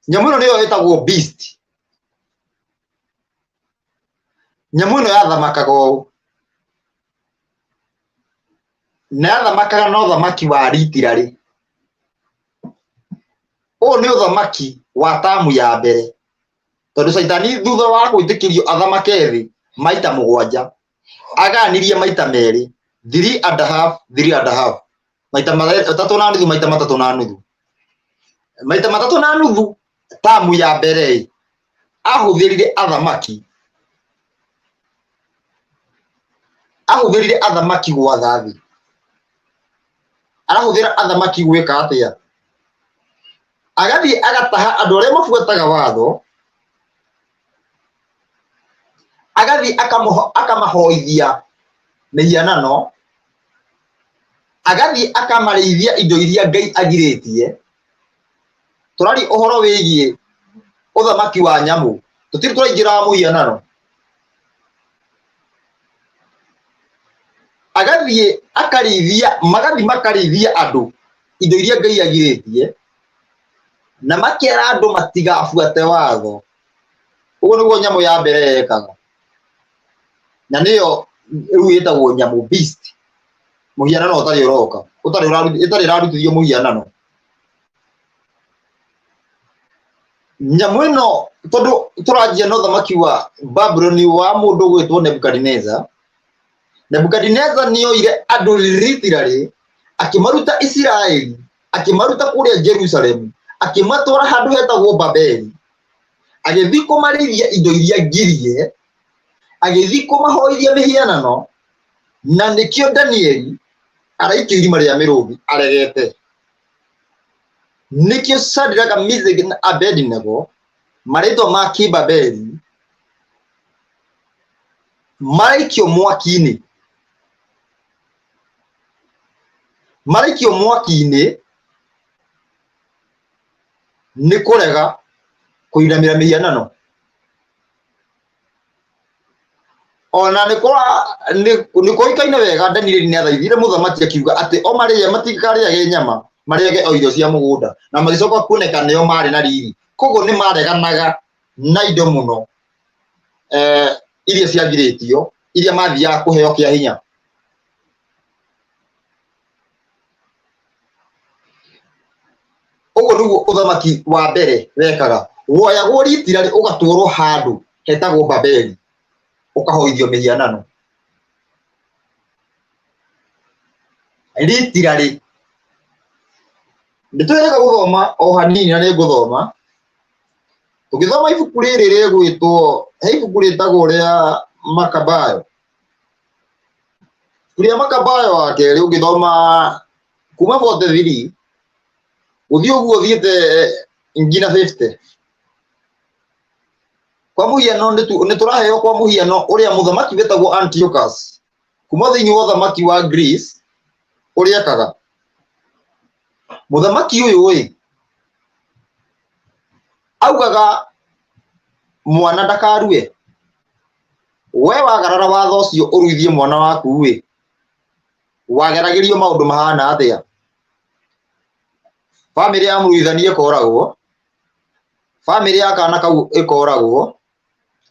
Nyamũ ĩno nĩyo ĩtagwo beast. Nyamũ ĩno yathamakaga ũũ na yathamakaga na ũthamaki wa ritirarĩ. Ũyũ nĩ ũthamaki wa tamu ya mbere, tondũ Caitani thutha wa gwĩtĩkĩrio athamake thĩ maita mũgwanja, aganirie maita merĩ, three and a half, three and a half, maita matatũ na nuthu, maita matatũ na nuthu, maita matatũ na nuthu. Tamu ya mbere ĩ, ahũthĩrire athamaki, ahũthĩrire athamaki gwatha thĩ. Arahũthĩra athamaki gwĩka atĩa? Agathiĩ agataha andũ arĩa mabuataga watho, agathiĩ akamahoithia mĩhianano, agathiĩ akamarĩithia indo iria Ngai agirĩtie. Tũraria ũhoro wĩgiĩ ũthamaki wa nyamũ, tũtirĩ tũraingĩra wa mũhianano. Agathiĩ akarĩithia, magathiĩ makarĩithia andũ indo iria Ngai agirĩtie, na makera andũ matigabuate watho. Ũguo nĩguo nyamũ ya mbere yekaga, na nĩyo rĩu ĩtagwo nyamũ beast, mũhianano ũtarĩ ũroka, ũtarĩ ĩtarĩ ĩrarutithio mũhianano. Nyamũ ĩno tondũ tũranjia na ũthamaki wa Babuloni wa mũndũ ũgwĩtwo Nebukadineza. Nebukadineza nĩoire andũ literally akĩmaruta Isiraeli, akĩmaruta kũrĩa Jerusalemu, akĩmatwara handũ hetagwo Babeli. Agĩthiĩ kũmarĩithia indo iria ngirie, agĩthiĩ kũmahoithia mĩhianano, na nĩkĩo Danieli araikio irima rĩa mĩrũthi aregete. Nĩkĩo Shadraka, Meshaki na Abednego marĩtwa ma Kĩbabeli maraikio mwaki-inĩ, maraikio mwaki-inĩ nĩ kũrega kũinamĩra mĩhianano. Ona nĩ kũĩkaine wega Danieli nĩ athaithire mũthamaki akiuga atĩ o marĩe matikarĩage nyama, marĩage o irio cia mũgũnda, na magĩcoka kuoneka nĩo marĩ na riri. Koguo nĩ mareganaga na indo mũno iria ciagirĩtio, iria mathiaga kũheo kĩa hinya. Ũguo nĩguo ũthamaki wa mbere wekaga, woyagwo ritirarĩ ũgatwarwo handũ hetagwo Babeli, ũkahoithio mĩhianano. Ritirarĩ nĩ twĩrĩga gũthoma o hanini na nĩ ngũthoma. Tũgĩthoma ibuku rĩrĩ rĩgwĩtwo, he ibuku rĩtagwo rĩa Makabayo. Ibuku rĩa Makabayo wa kerĩ ũngĩthoma kuma 43 gũthiĩ ũguo ũthiĩte nginya 50. Kwa mũhiano nĩ tũraheo kwa mũhiano ũrĩa mũthamaki wĩtagwo Antiochus kuma thĩinĩ wa ũthamaki wa Greece ũrĩa ekaga. Mũthamaki ũyũ ĩ augaga mwana ndakarue. We wagarara watho ũcio ũruithie mwana waku ĩ, wageragĩrio maũndũ mahana atĩa? Bamĩrĩ ya mũruithania ĩkoragwo, bamĩrĩ ya kana kau ĩkoragwo,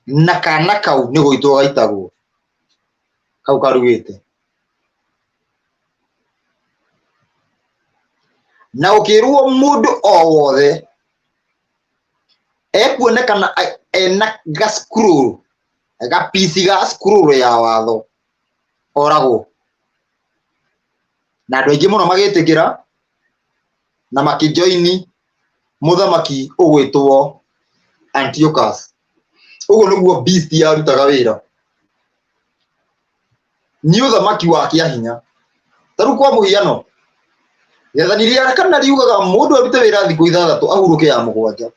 na kana kau nĩ gũitwo gaitagwo, kau karuĩte. Na ũkĩrwo mũndũ o wothe ekuonekana ena gascroll, gapici ga scroll ya watho, oragwo. Na andũ aingĩ mũno magĩtĩkĩra na makĩjoini mũthamaki ũgwĩtwo Antiochus. Ũguo nĩguo beast yarutaga wĩra. Nĩ ũthamaki wa kĩa hinya. Ta rĩu kwa mũhiano, rĩathani rĩa kana riugaga mũndũ arute wĩra thikũ ithathatũ ahurũke ya mũgwanja.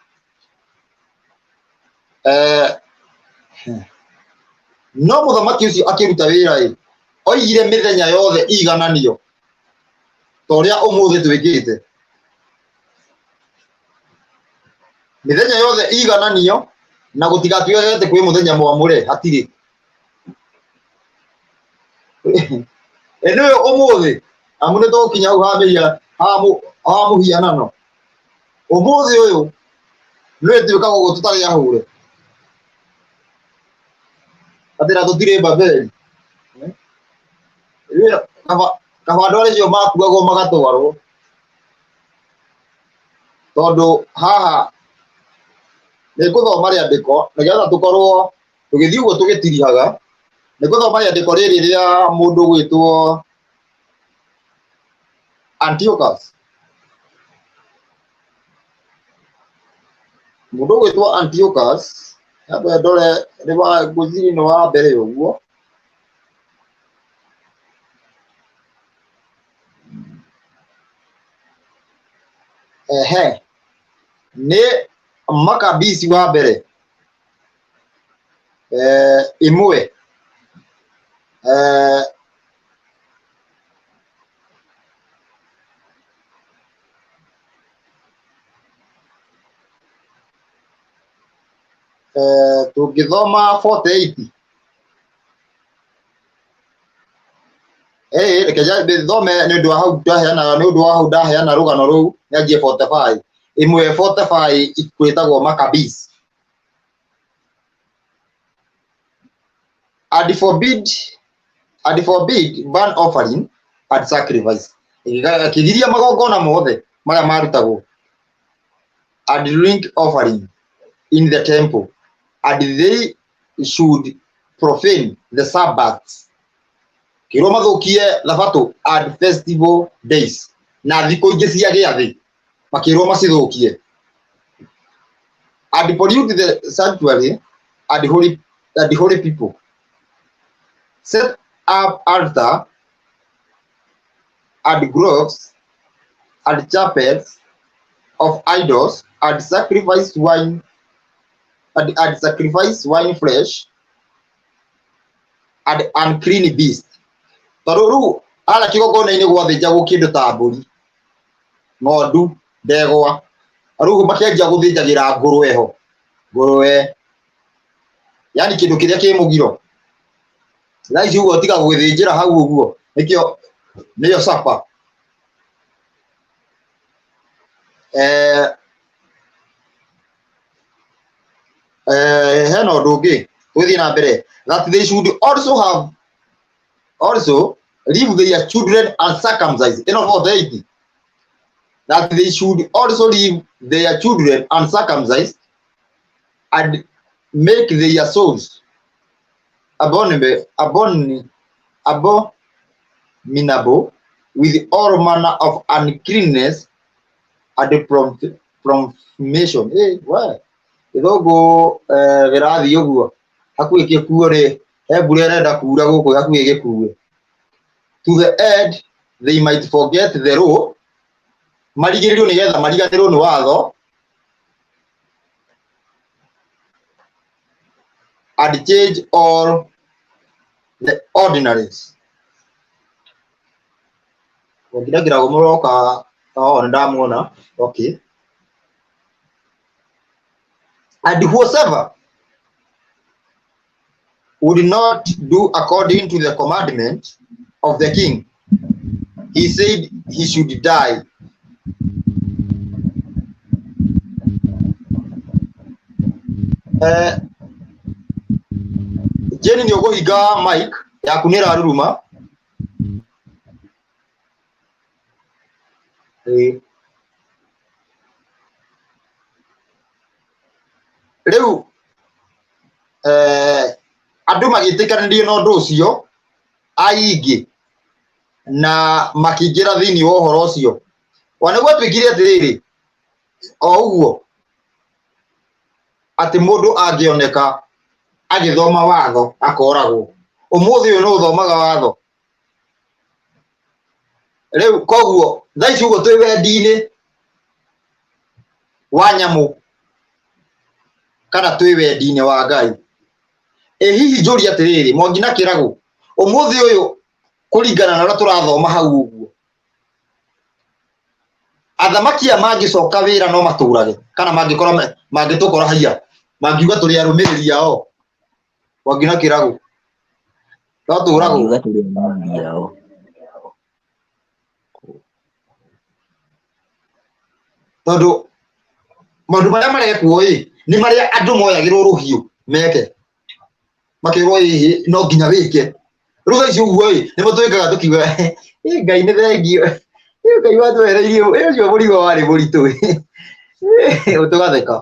No mũthamaki ũcio akĩruta wĩra ĩ, oigire mĩthenya yothe igananio ta ũrĩa ũmũthĩ twĩkĩte. Mĩthenya yothe igananio na gũtigatuĩke atĩ kwĩ mũthenya mwamũre, hatirĩ. Ĩ nĩũĩ ũmũthĩ amu nĩ tũgũkinya hau ha mũhianano. Ũmũthĩ ũyũ nĩũĩ twĩkaga ũguo tũtarĩ ahũre, atĩ na tũtirĩ Babeli. Kaba andũ acio makuagwo magatwarwo, tondũ haha nĩ ngũthoma rĩandĩko nĩgetha tũkorwo tũgĩthiĩ ũguo tũgĩtirihaga. Nĩ ngũthoma rĩandĩko rĩrĩ rĩa mũndũ ũgwĩtwo Antiochus. Mũndũ ũgwĩtwo Antiochus, nyambe ndore nĩ wa ngwĩciria nĩ wa mbere ũguo. Ehe, nĩ Makabisi wa mbere ĩmwe tũngĩthoma 48 reke thome nĩ ũndũ wa hau ndaheana, nĩ ũndũ wa hau ndaheana rũgano rũu nyanjie 45 ĩmwe 45 kwĩtagwo Maccabees. And forbid, and forbid burnt offering and sacrifice. Akĩgiria magongona mothe marĩa marutagwo, and drink offering in the temple, and they should profane the Sabbaths. Kĩrwo mathũkie thabatũ and festival days, na thikũ ingĩ cia gĩathĩ makĩrwo macithũkie. And pollute the sanctuary and holy people. Set up altar and groves and chapels of idols and sacrifice wine and sacrifice wine flesh and unclean beast. Tondũ rĩu harĩa kĩgongona-inĩ gwathĩnjagwo kĩndũ ta mbũri, ng'ondu, ndegwa, rĩu makĩanjia gũthĩnjagĩra ngũrwe ho, ngũrwe, yani kĩndũ kĩrĩa kĩ mũgiro. Thaa ici ũguo tiga gũgĩthĩnjĩra hau ũguo, nĩkĩo nĩyo sapa. Eh, hena ũndũ ũngĩ tũgĩthiĩ na mbere, that they should also have also leave their children uncircumcised. Ĩno 48, that they should also leave their children uncircumcised and make their souls abominable with all manner of uncleanness and profanation. Hey, why? Gĩthũngũ gĩrathiĩ ũguo hakuhĩ gĩkuo rĩ, he mbura ĩrenda kura gũkũ hakuhĩ gĩkue. To the end they might forget the law, marigĩrĩrio nĩgetha mariganĩrwo nĩ watho, and change all the ordinaries. Ngira mũroka, oh, nĩndamuona. Okay. And whosoever would not do according to the commandment of the king, he said he should die. Jane nĩ ũkũhinga mic yaku nĩ ĩraruruma. Ĩĩ. Rĩu andũ magĩtĩkanĩria na ũndũ ũcio aingĩ na makĩingĩra thĩinĩ wa ũhoro ũcio. Ona gwatuĩkire atĩrĩrĩ, o ũguo atĩ mũndũ angĩoneka agĩthoma watho akoragwo. Ũmũthĩ ũyũ nĩ ũthomaga watho. Rĩu koguo thaa ici ũguo twĩ wendi-inĩ wa nyamũ kana twĩ wendi-inĩ wa Ngai. Ĩ hihi njũrie atĩrĩrĩ, Mwangi na Kĩragũ, ũmũthĩ ũyũ kũringana na ũrĩa tũrathoma hau ũguo, athamaki aya mangĩcoka wĩra no matũrage kana mangĩkorwo mangĩtũkora haiya, mangiuga tũrĩ arũmĩrĩri ao, Mwangi na Kĩragũ, no tũragwo. Mangiuga tũrĩ arũmĩrĩri ao. Tondũ maũndũ marĩa marekwo ĩ nĩ marĩa andũ moyagĩrwo rũhiũ meke, makerwo ĩhĩ no nginya wĩke. Rĩu thaa ici ũguo ĩ nĩmo twĩkaga tũkiuga ĩ Ngai nĩ thengio, ĩ Ngai watwehereirie ĩ ũcio mũrigo warĩ mũritũ ĩ, tũgatheka.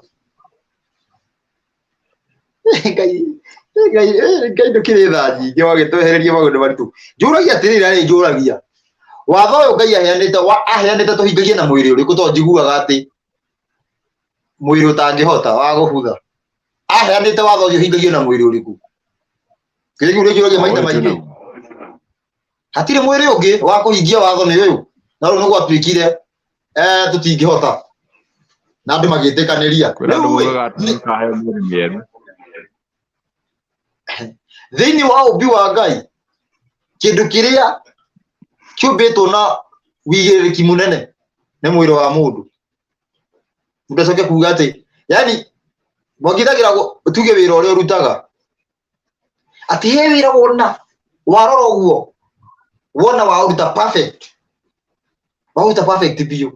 Ngai Ngai Ngai ndũkĩrĩ tha nyingĩ wagĩtwehereria maũndũ maritũ. Njũragia atĩrĩrĩ arĩ njũragia watho ũyũ Ngai aheanĩte aheanĩte tũhingagie na mwĩrĩ ũrĩkũ? Tondũ njiguaga atĩ mwĩrĩ ũtangĩhota wa gũbutha. Aheanĩte watho ũcio ũhingagio na mwĩrĩ ũrĩkũ? Kĩrĩa kĩu nĩnjũragia maita maingĩ. Hatirĩ mwĩrĩ ũngĩ wa kũhingia watho nĩ ũyũ. Na rĩu nĩ gwatuĩkire tũtingĩhota na andũ magĩtĩkanĩria. Kwĩna andũ Rĩu ĩ, maugaga atĩ nĩũkaheo mĩĩrĩ mĩerũ. Thĩinĩ wa ũmbi wa Ngai kĩndũ kĩrĩa kĩũmbĩtwo na wĩigĩrĩrĩki mũnene nĩ mwĩrĩ wa mũndũ. Mũndũ acoke kuga atĩ yani mwangithagĩra tuge wĩra ũrĩa ũrutaga atĩ he wĩra wona warora ũguo wona waũruta perfect, waũruta perfect biũ.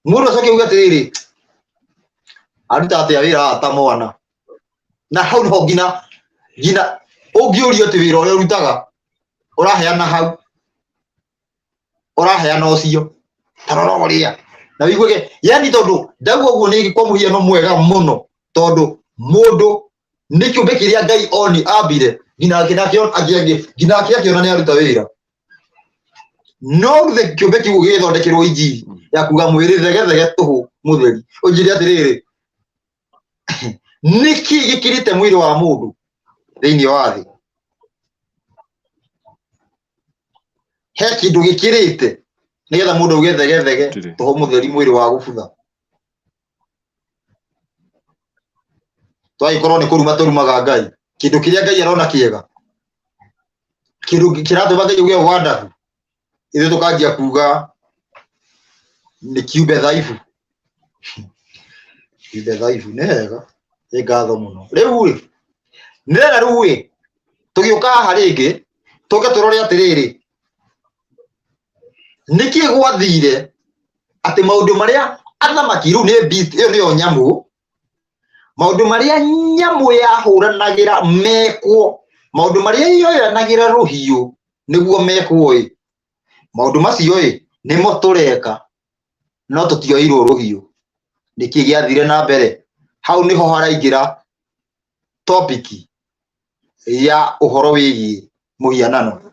Mũndũ acoke uge atĩrĩrĩ, aruta atĩa wĩra haha ta mwana? Na hau niho nginya nginya ũngĩũrio atĩ wĩra ũrĩa ũrutaga ũraheana hau, ũraheana ũcio ta rora ũrĩa na wĩiguage, yani tondũ ndauga ũguo nĩ kwa mũhiano mwega mũno, tondũ mũndũ nĩ kĩũmbe kĩrĩa Ngai oni ambire nginya nake akĩona nĩ aruta wĩra. No the kĩũmbe kĩu gĩgĩthondekerwo injiri ya kuga mwĩrĩ thegethege tũhũ mũtheri. Ũnjĩre atĩrĩrĩ, nĩkĩ gĩkĩrĩte mwĩrĩ wa mũndũ thĩinĩ wa thĩ? He kĩndũ gĩkĩrĩte nĩgetha mũndũ auge thegethege Gũtirĩ. tũhũ mũtheri mwĩrĩ wa gũbutha? Twagĩkorwo nĩ kũruma tũrumaga Ngai, kĩndũ kĩrĩa Ngai arona kĩega, kĩndũ kĩratũma Ngai auge wonderful, ithuĩ tũkanjia kuga nĩ kiumbe dhaifu. Kiumbe dhaifu nĩ hega, nĩ ngatho mũno. Rĩu rĩ, nĩrenda rĩu rĩ, tũgĩũka haha rĩngĩ tũke tũrore atĩrĩrĩ, nĩkĩ gwathire atĩ maũndũ marĩa athamaki rĩu nĩ beast ĩyo nĩyo nyamũ, maũndũ marĩa nyamũ yahũranagĩra mekwo, maũndũ marĩa yoyanagĩra rũhiũ nĩguo mekwo ĩ, maũndũ macio ĩ nĩmo tũreka, no tũtioirwo rũhiũ. Nĩkĩ gĩathire na mbere? Hau nĩho haraingĩra topic ya ũhoro wĩgiĩ mũhianano.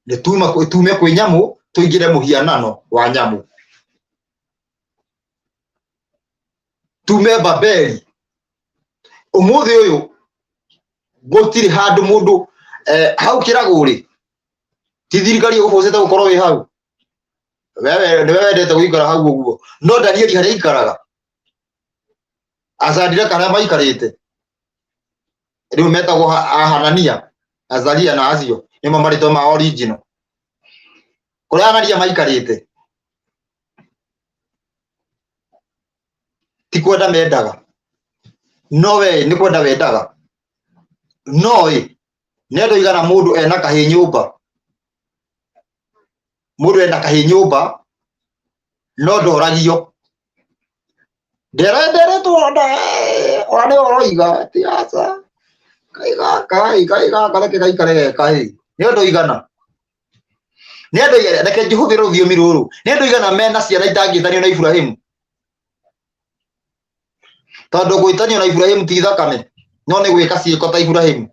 Nĩ tume kwĩ nyamũ tũingĩre mũhianano wa nyamũ, tume Babeli. Ũmũthĩ ũyũ gũtirĩ handũ mũndũ hau kĩragũ rĩ, ti thirikari ĩgũbũcĩte gũkorwo wĩ hau, wewe nĩwe wendete gũikara hau ũguo, no Danieli harĩa aikaraga, Azandira karĩa maikarĩte rĩu metagwo Ahanania, Azaria na acio nĩmo marĩtwa ma original kũrĩa Hanania maikarĩte, ti kwenda mendaga, no we nĩ kwenda wendaga. No ĩ nĩ andũ aigana mũndũ ena kahĩ nyũmba, mũndũ ena kahĩ nyũmba no ndoragio, nderetwo ona nĩ ũroiga ti aca kai gaka ĩ, kai gaka reke gaikare ge kahĩ. Nĩ andũ aigana, nĩ andũ aigana, reke njĩhũthĩre rũthiomi rũrũ, nĩ andũ aigana mena ciana itangĩtanio na Iburahĩmu? Tondũ gwĩtanio na Iburahĩmu ti thakame, no nĩ gwĩka ciĩko ta Iburahĩmu.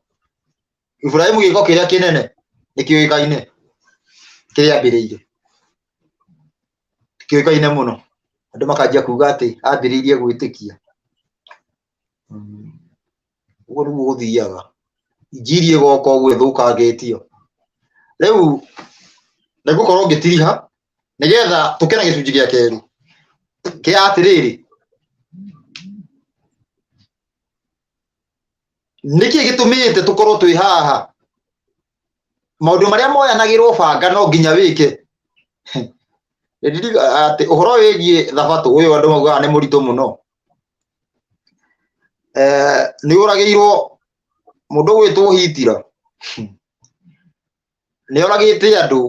Iburahĩmu gĩko kĩrĩa kĩnene nĩ kĩũĩkaine, kĩrĩa ambĩrĩirie kĩũĩkaine mũno, andũ makanjia kuga atĩ ambĩrĩirie gwĩtĩkia. Ũguo nĩguo gũthiaga, injiri ĩgoka ũguo ĩthũkangĩtio. Rĩu nĩ ngũkorwo ngĩtiriha nĩgetha tũke na gĩcunjĩ gĩa kerĩ kĩa atĩrĩrĩ, nĩkĩ gĩtũmĩte tũkorwo twĩ haha? Maũndũ marĩa moyanagĩrwo banga no nginya wĩke. Atĩ ũhoro wĩgiĩ thabatũ ũyũ andũ maugaga nĩ mũritũ mũno, nĩ ũragĩirwo mũndũ ũgwĩtwo Hitira, nĩ oragĩte andũ,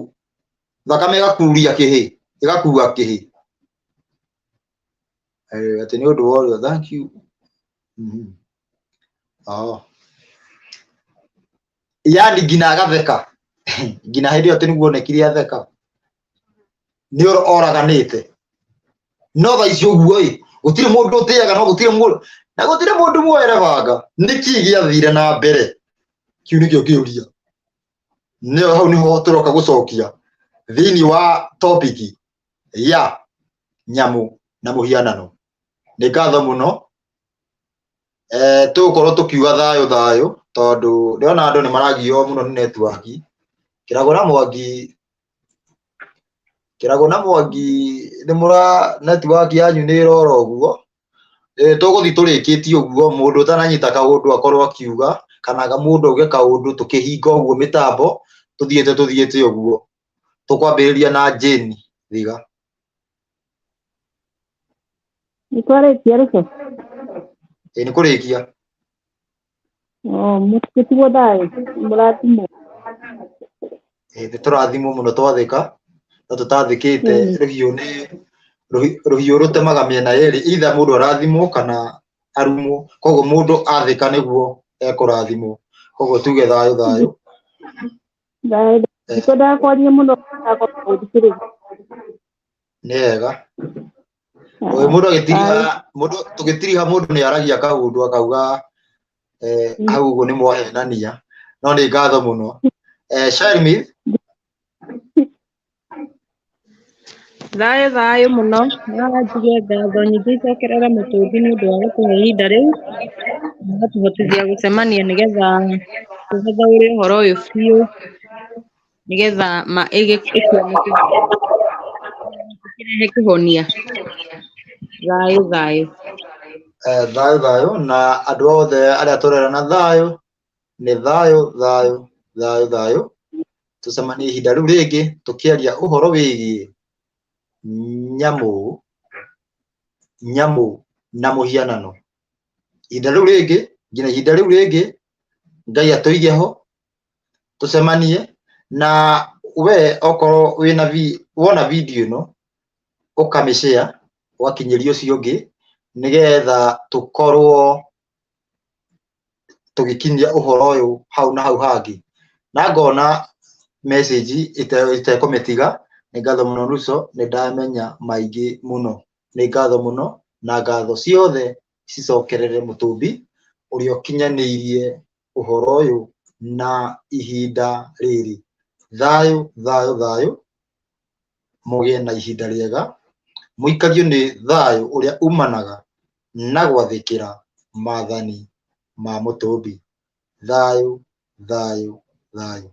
thakame ĩgakuria kĩhĩ, ĩgakua kĩhĩ, atĩ nĩ ũndũ wa ũrĩa. Thank you. Oh. Yani nginya agatheka, nginya hĩndĩ ĩyo atĩ nĩguo onekire atheka, nĩ oraganĩte. No thaa ici ũguo ĩ, gũtirĩ mũndũ ũtĩaga, no gũtirĩ mũndũ, na gũtirĩ mũndũ muoere banga. Nĩkĩ gĩathire na mbere? Kĩu nĩkĩo kĩũria. Nĩyo hau nĩho tũroka gũcokia thĩinĩ wa topic ya nyamũ na mũhianano. Nĩ ngatho mũno. Tũgũkorwo tũkiuga thayũ thayũ, tondũ ndĩrona andũ nĩ maragio mũno nĩ network. Kĩragũ na Mwangi, Kĩragũ na Mwangi nĩ mũra network yanyu nĩ ĩrora ũguo. Tũgũthiĩ tũrĩkĩtie ũguo, mũndũ ũtananyita kaũndũ akorwo akiuga, kana mũndũ auge kaũndũ tũkĩhinga ũguo mĩtambo, tũthiĩte tũthiĩte ũguo. Tũkwambĩrĩria na Jane Thiga. Nĩ twarĩkia rũco? Ĩĩ nĩ kũrĩkia. Oh, mũtigwo thayũ, mũrathimwo. Ĩĩ nĩ tũrathimwo mũno twathĩka, no tũtathĩkĩte rũhiũ nĩ rũhiũ rũtemaga mĩena yerĩ, either mũndũ arathimwo kana arumwo, koguo mũndũ athĩka nĩguo ekũrathimwo. Koguo tuge thayũ thayũ. Thayũ, ndikwendaga kwaria mũno, gũthikĩrĩria. Nĩ wega. Ũyũ mũndũ agĩtiriha, mũndũ tũgĩtiriha mũndũ nĩ aragia kaũndũ akauga hau ũguo nĩ mwahenania, no nĩ ngatho mũno. Sharmith. Thayũ thayũ mũno, na njuge ngatho nyingĩ icokerere Mũtũmbi nĩ ũndũ wa gũtũhe ihinda rĩu na agatũhotithia gũcemania nĩgetha tũthathaũre ũhoro ũyũ biũ, nĩgetha ma ĩkĩoneke ĩkĩrehe kĩhonia. Thayũ thayũ. Thayũ thayũ na andũ othe arĩa tũrerana thayũ nĩ thayũ thayũ thayũ thayũ. Tũcemanie ihinda rĩu rĩngĩ tũkĩaria ũhoro wĩgiĩ nyamũ nyamũ na mũhianano. Ihinda rĩu rĩngĩ nginya ihinda rĩu rĩngĩ, Ngai atũige ho tũcemanie. Na we okorwo wĩna wona video ĩno, ũkamĩshare, ũgakinyĩria ũcio ũngĩ, nĩgetha tũkorwo tũgĩkinyia ũhoro ũyũ hau na hau hangĩ. Na ngona message itekũmĩtiga. Nĩ ngatho mũno Ruco, nĩ ndamenya maingĩ mũno. Nĩ ngatho mũno, na ngatho ciothe cicokerere Mũtũmbi ũrĩa ũkinyanĩirie ũhoro ũyũ na ihinda rĩrĩ. Thayũ thayũ thayũ, mũgĩe na ihinda rĩega, mũikario nĩ thayũ ũrĩa umanaga na gwathĩkĩra maathani ma Mũtũmbi. Thayũ thayũ thayũ.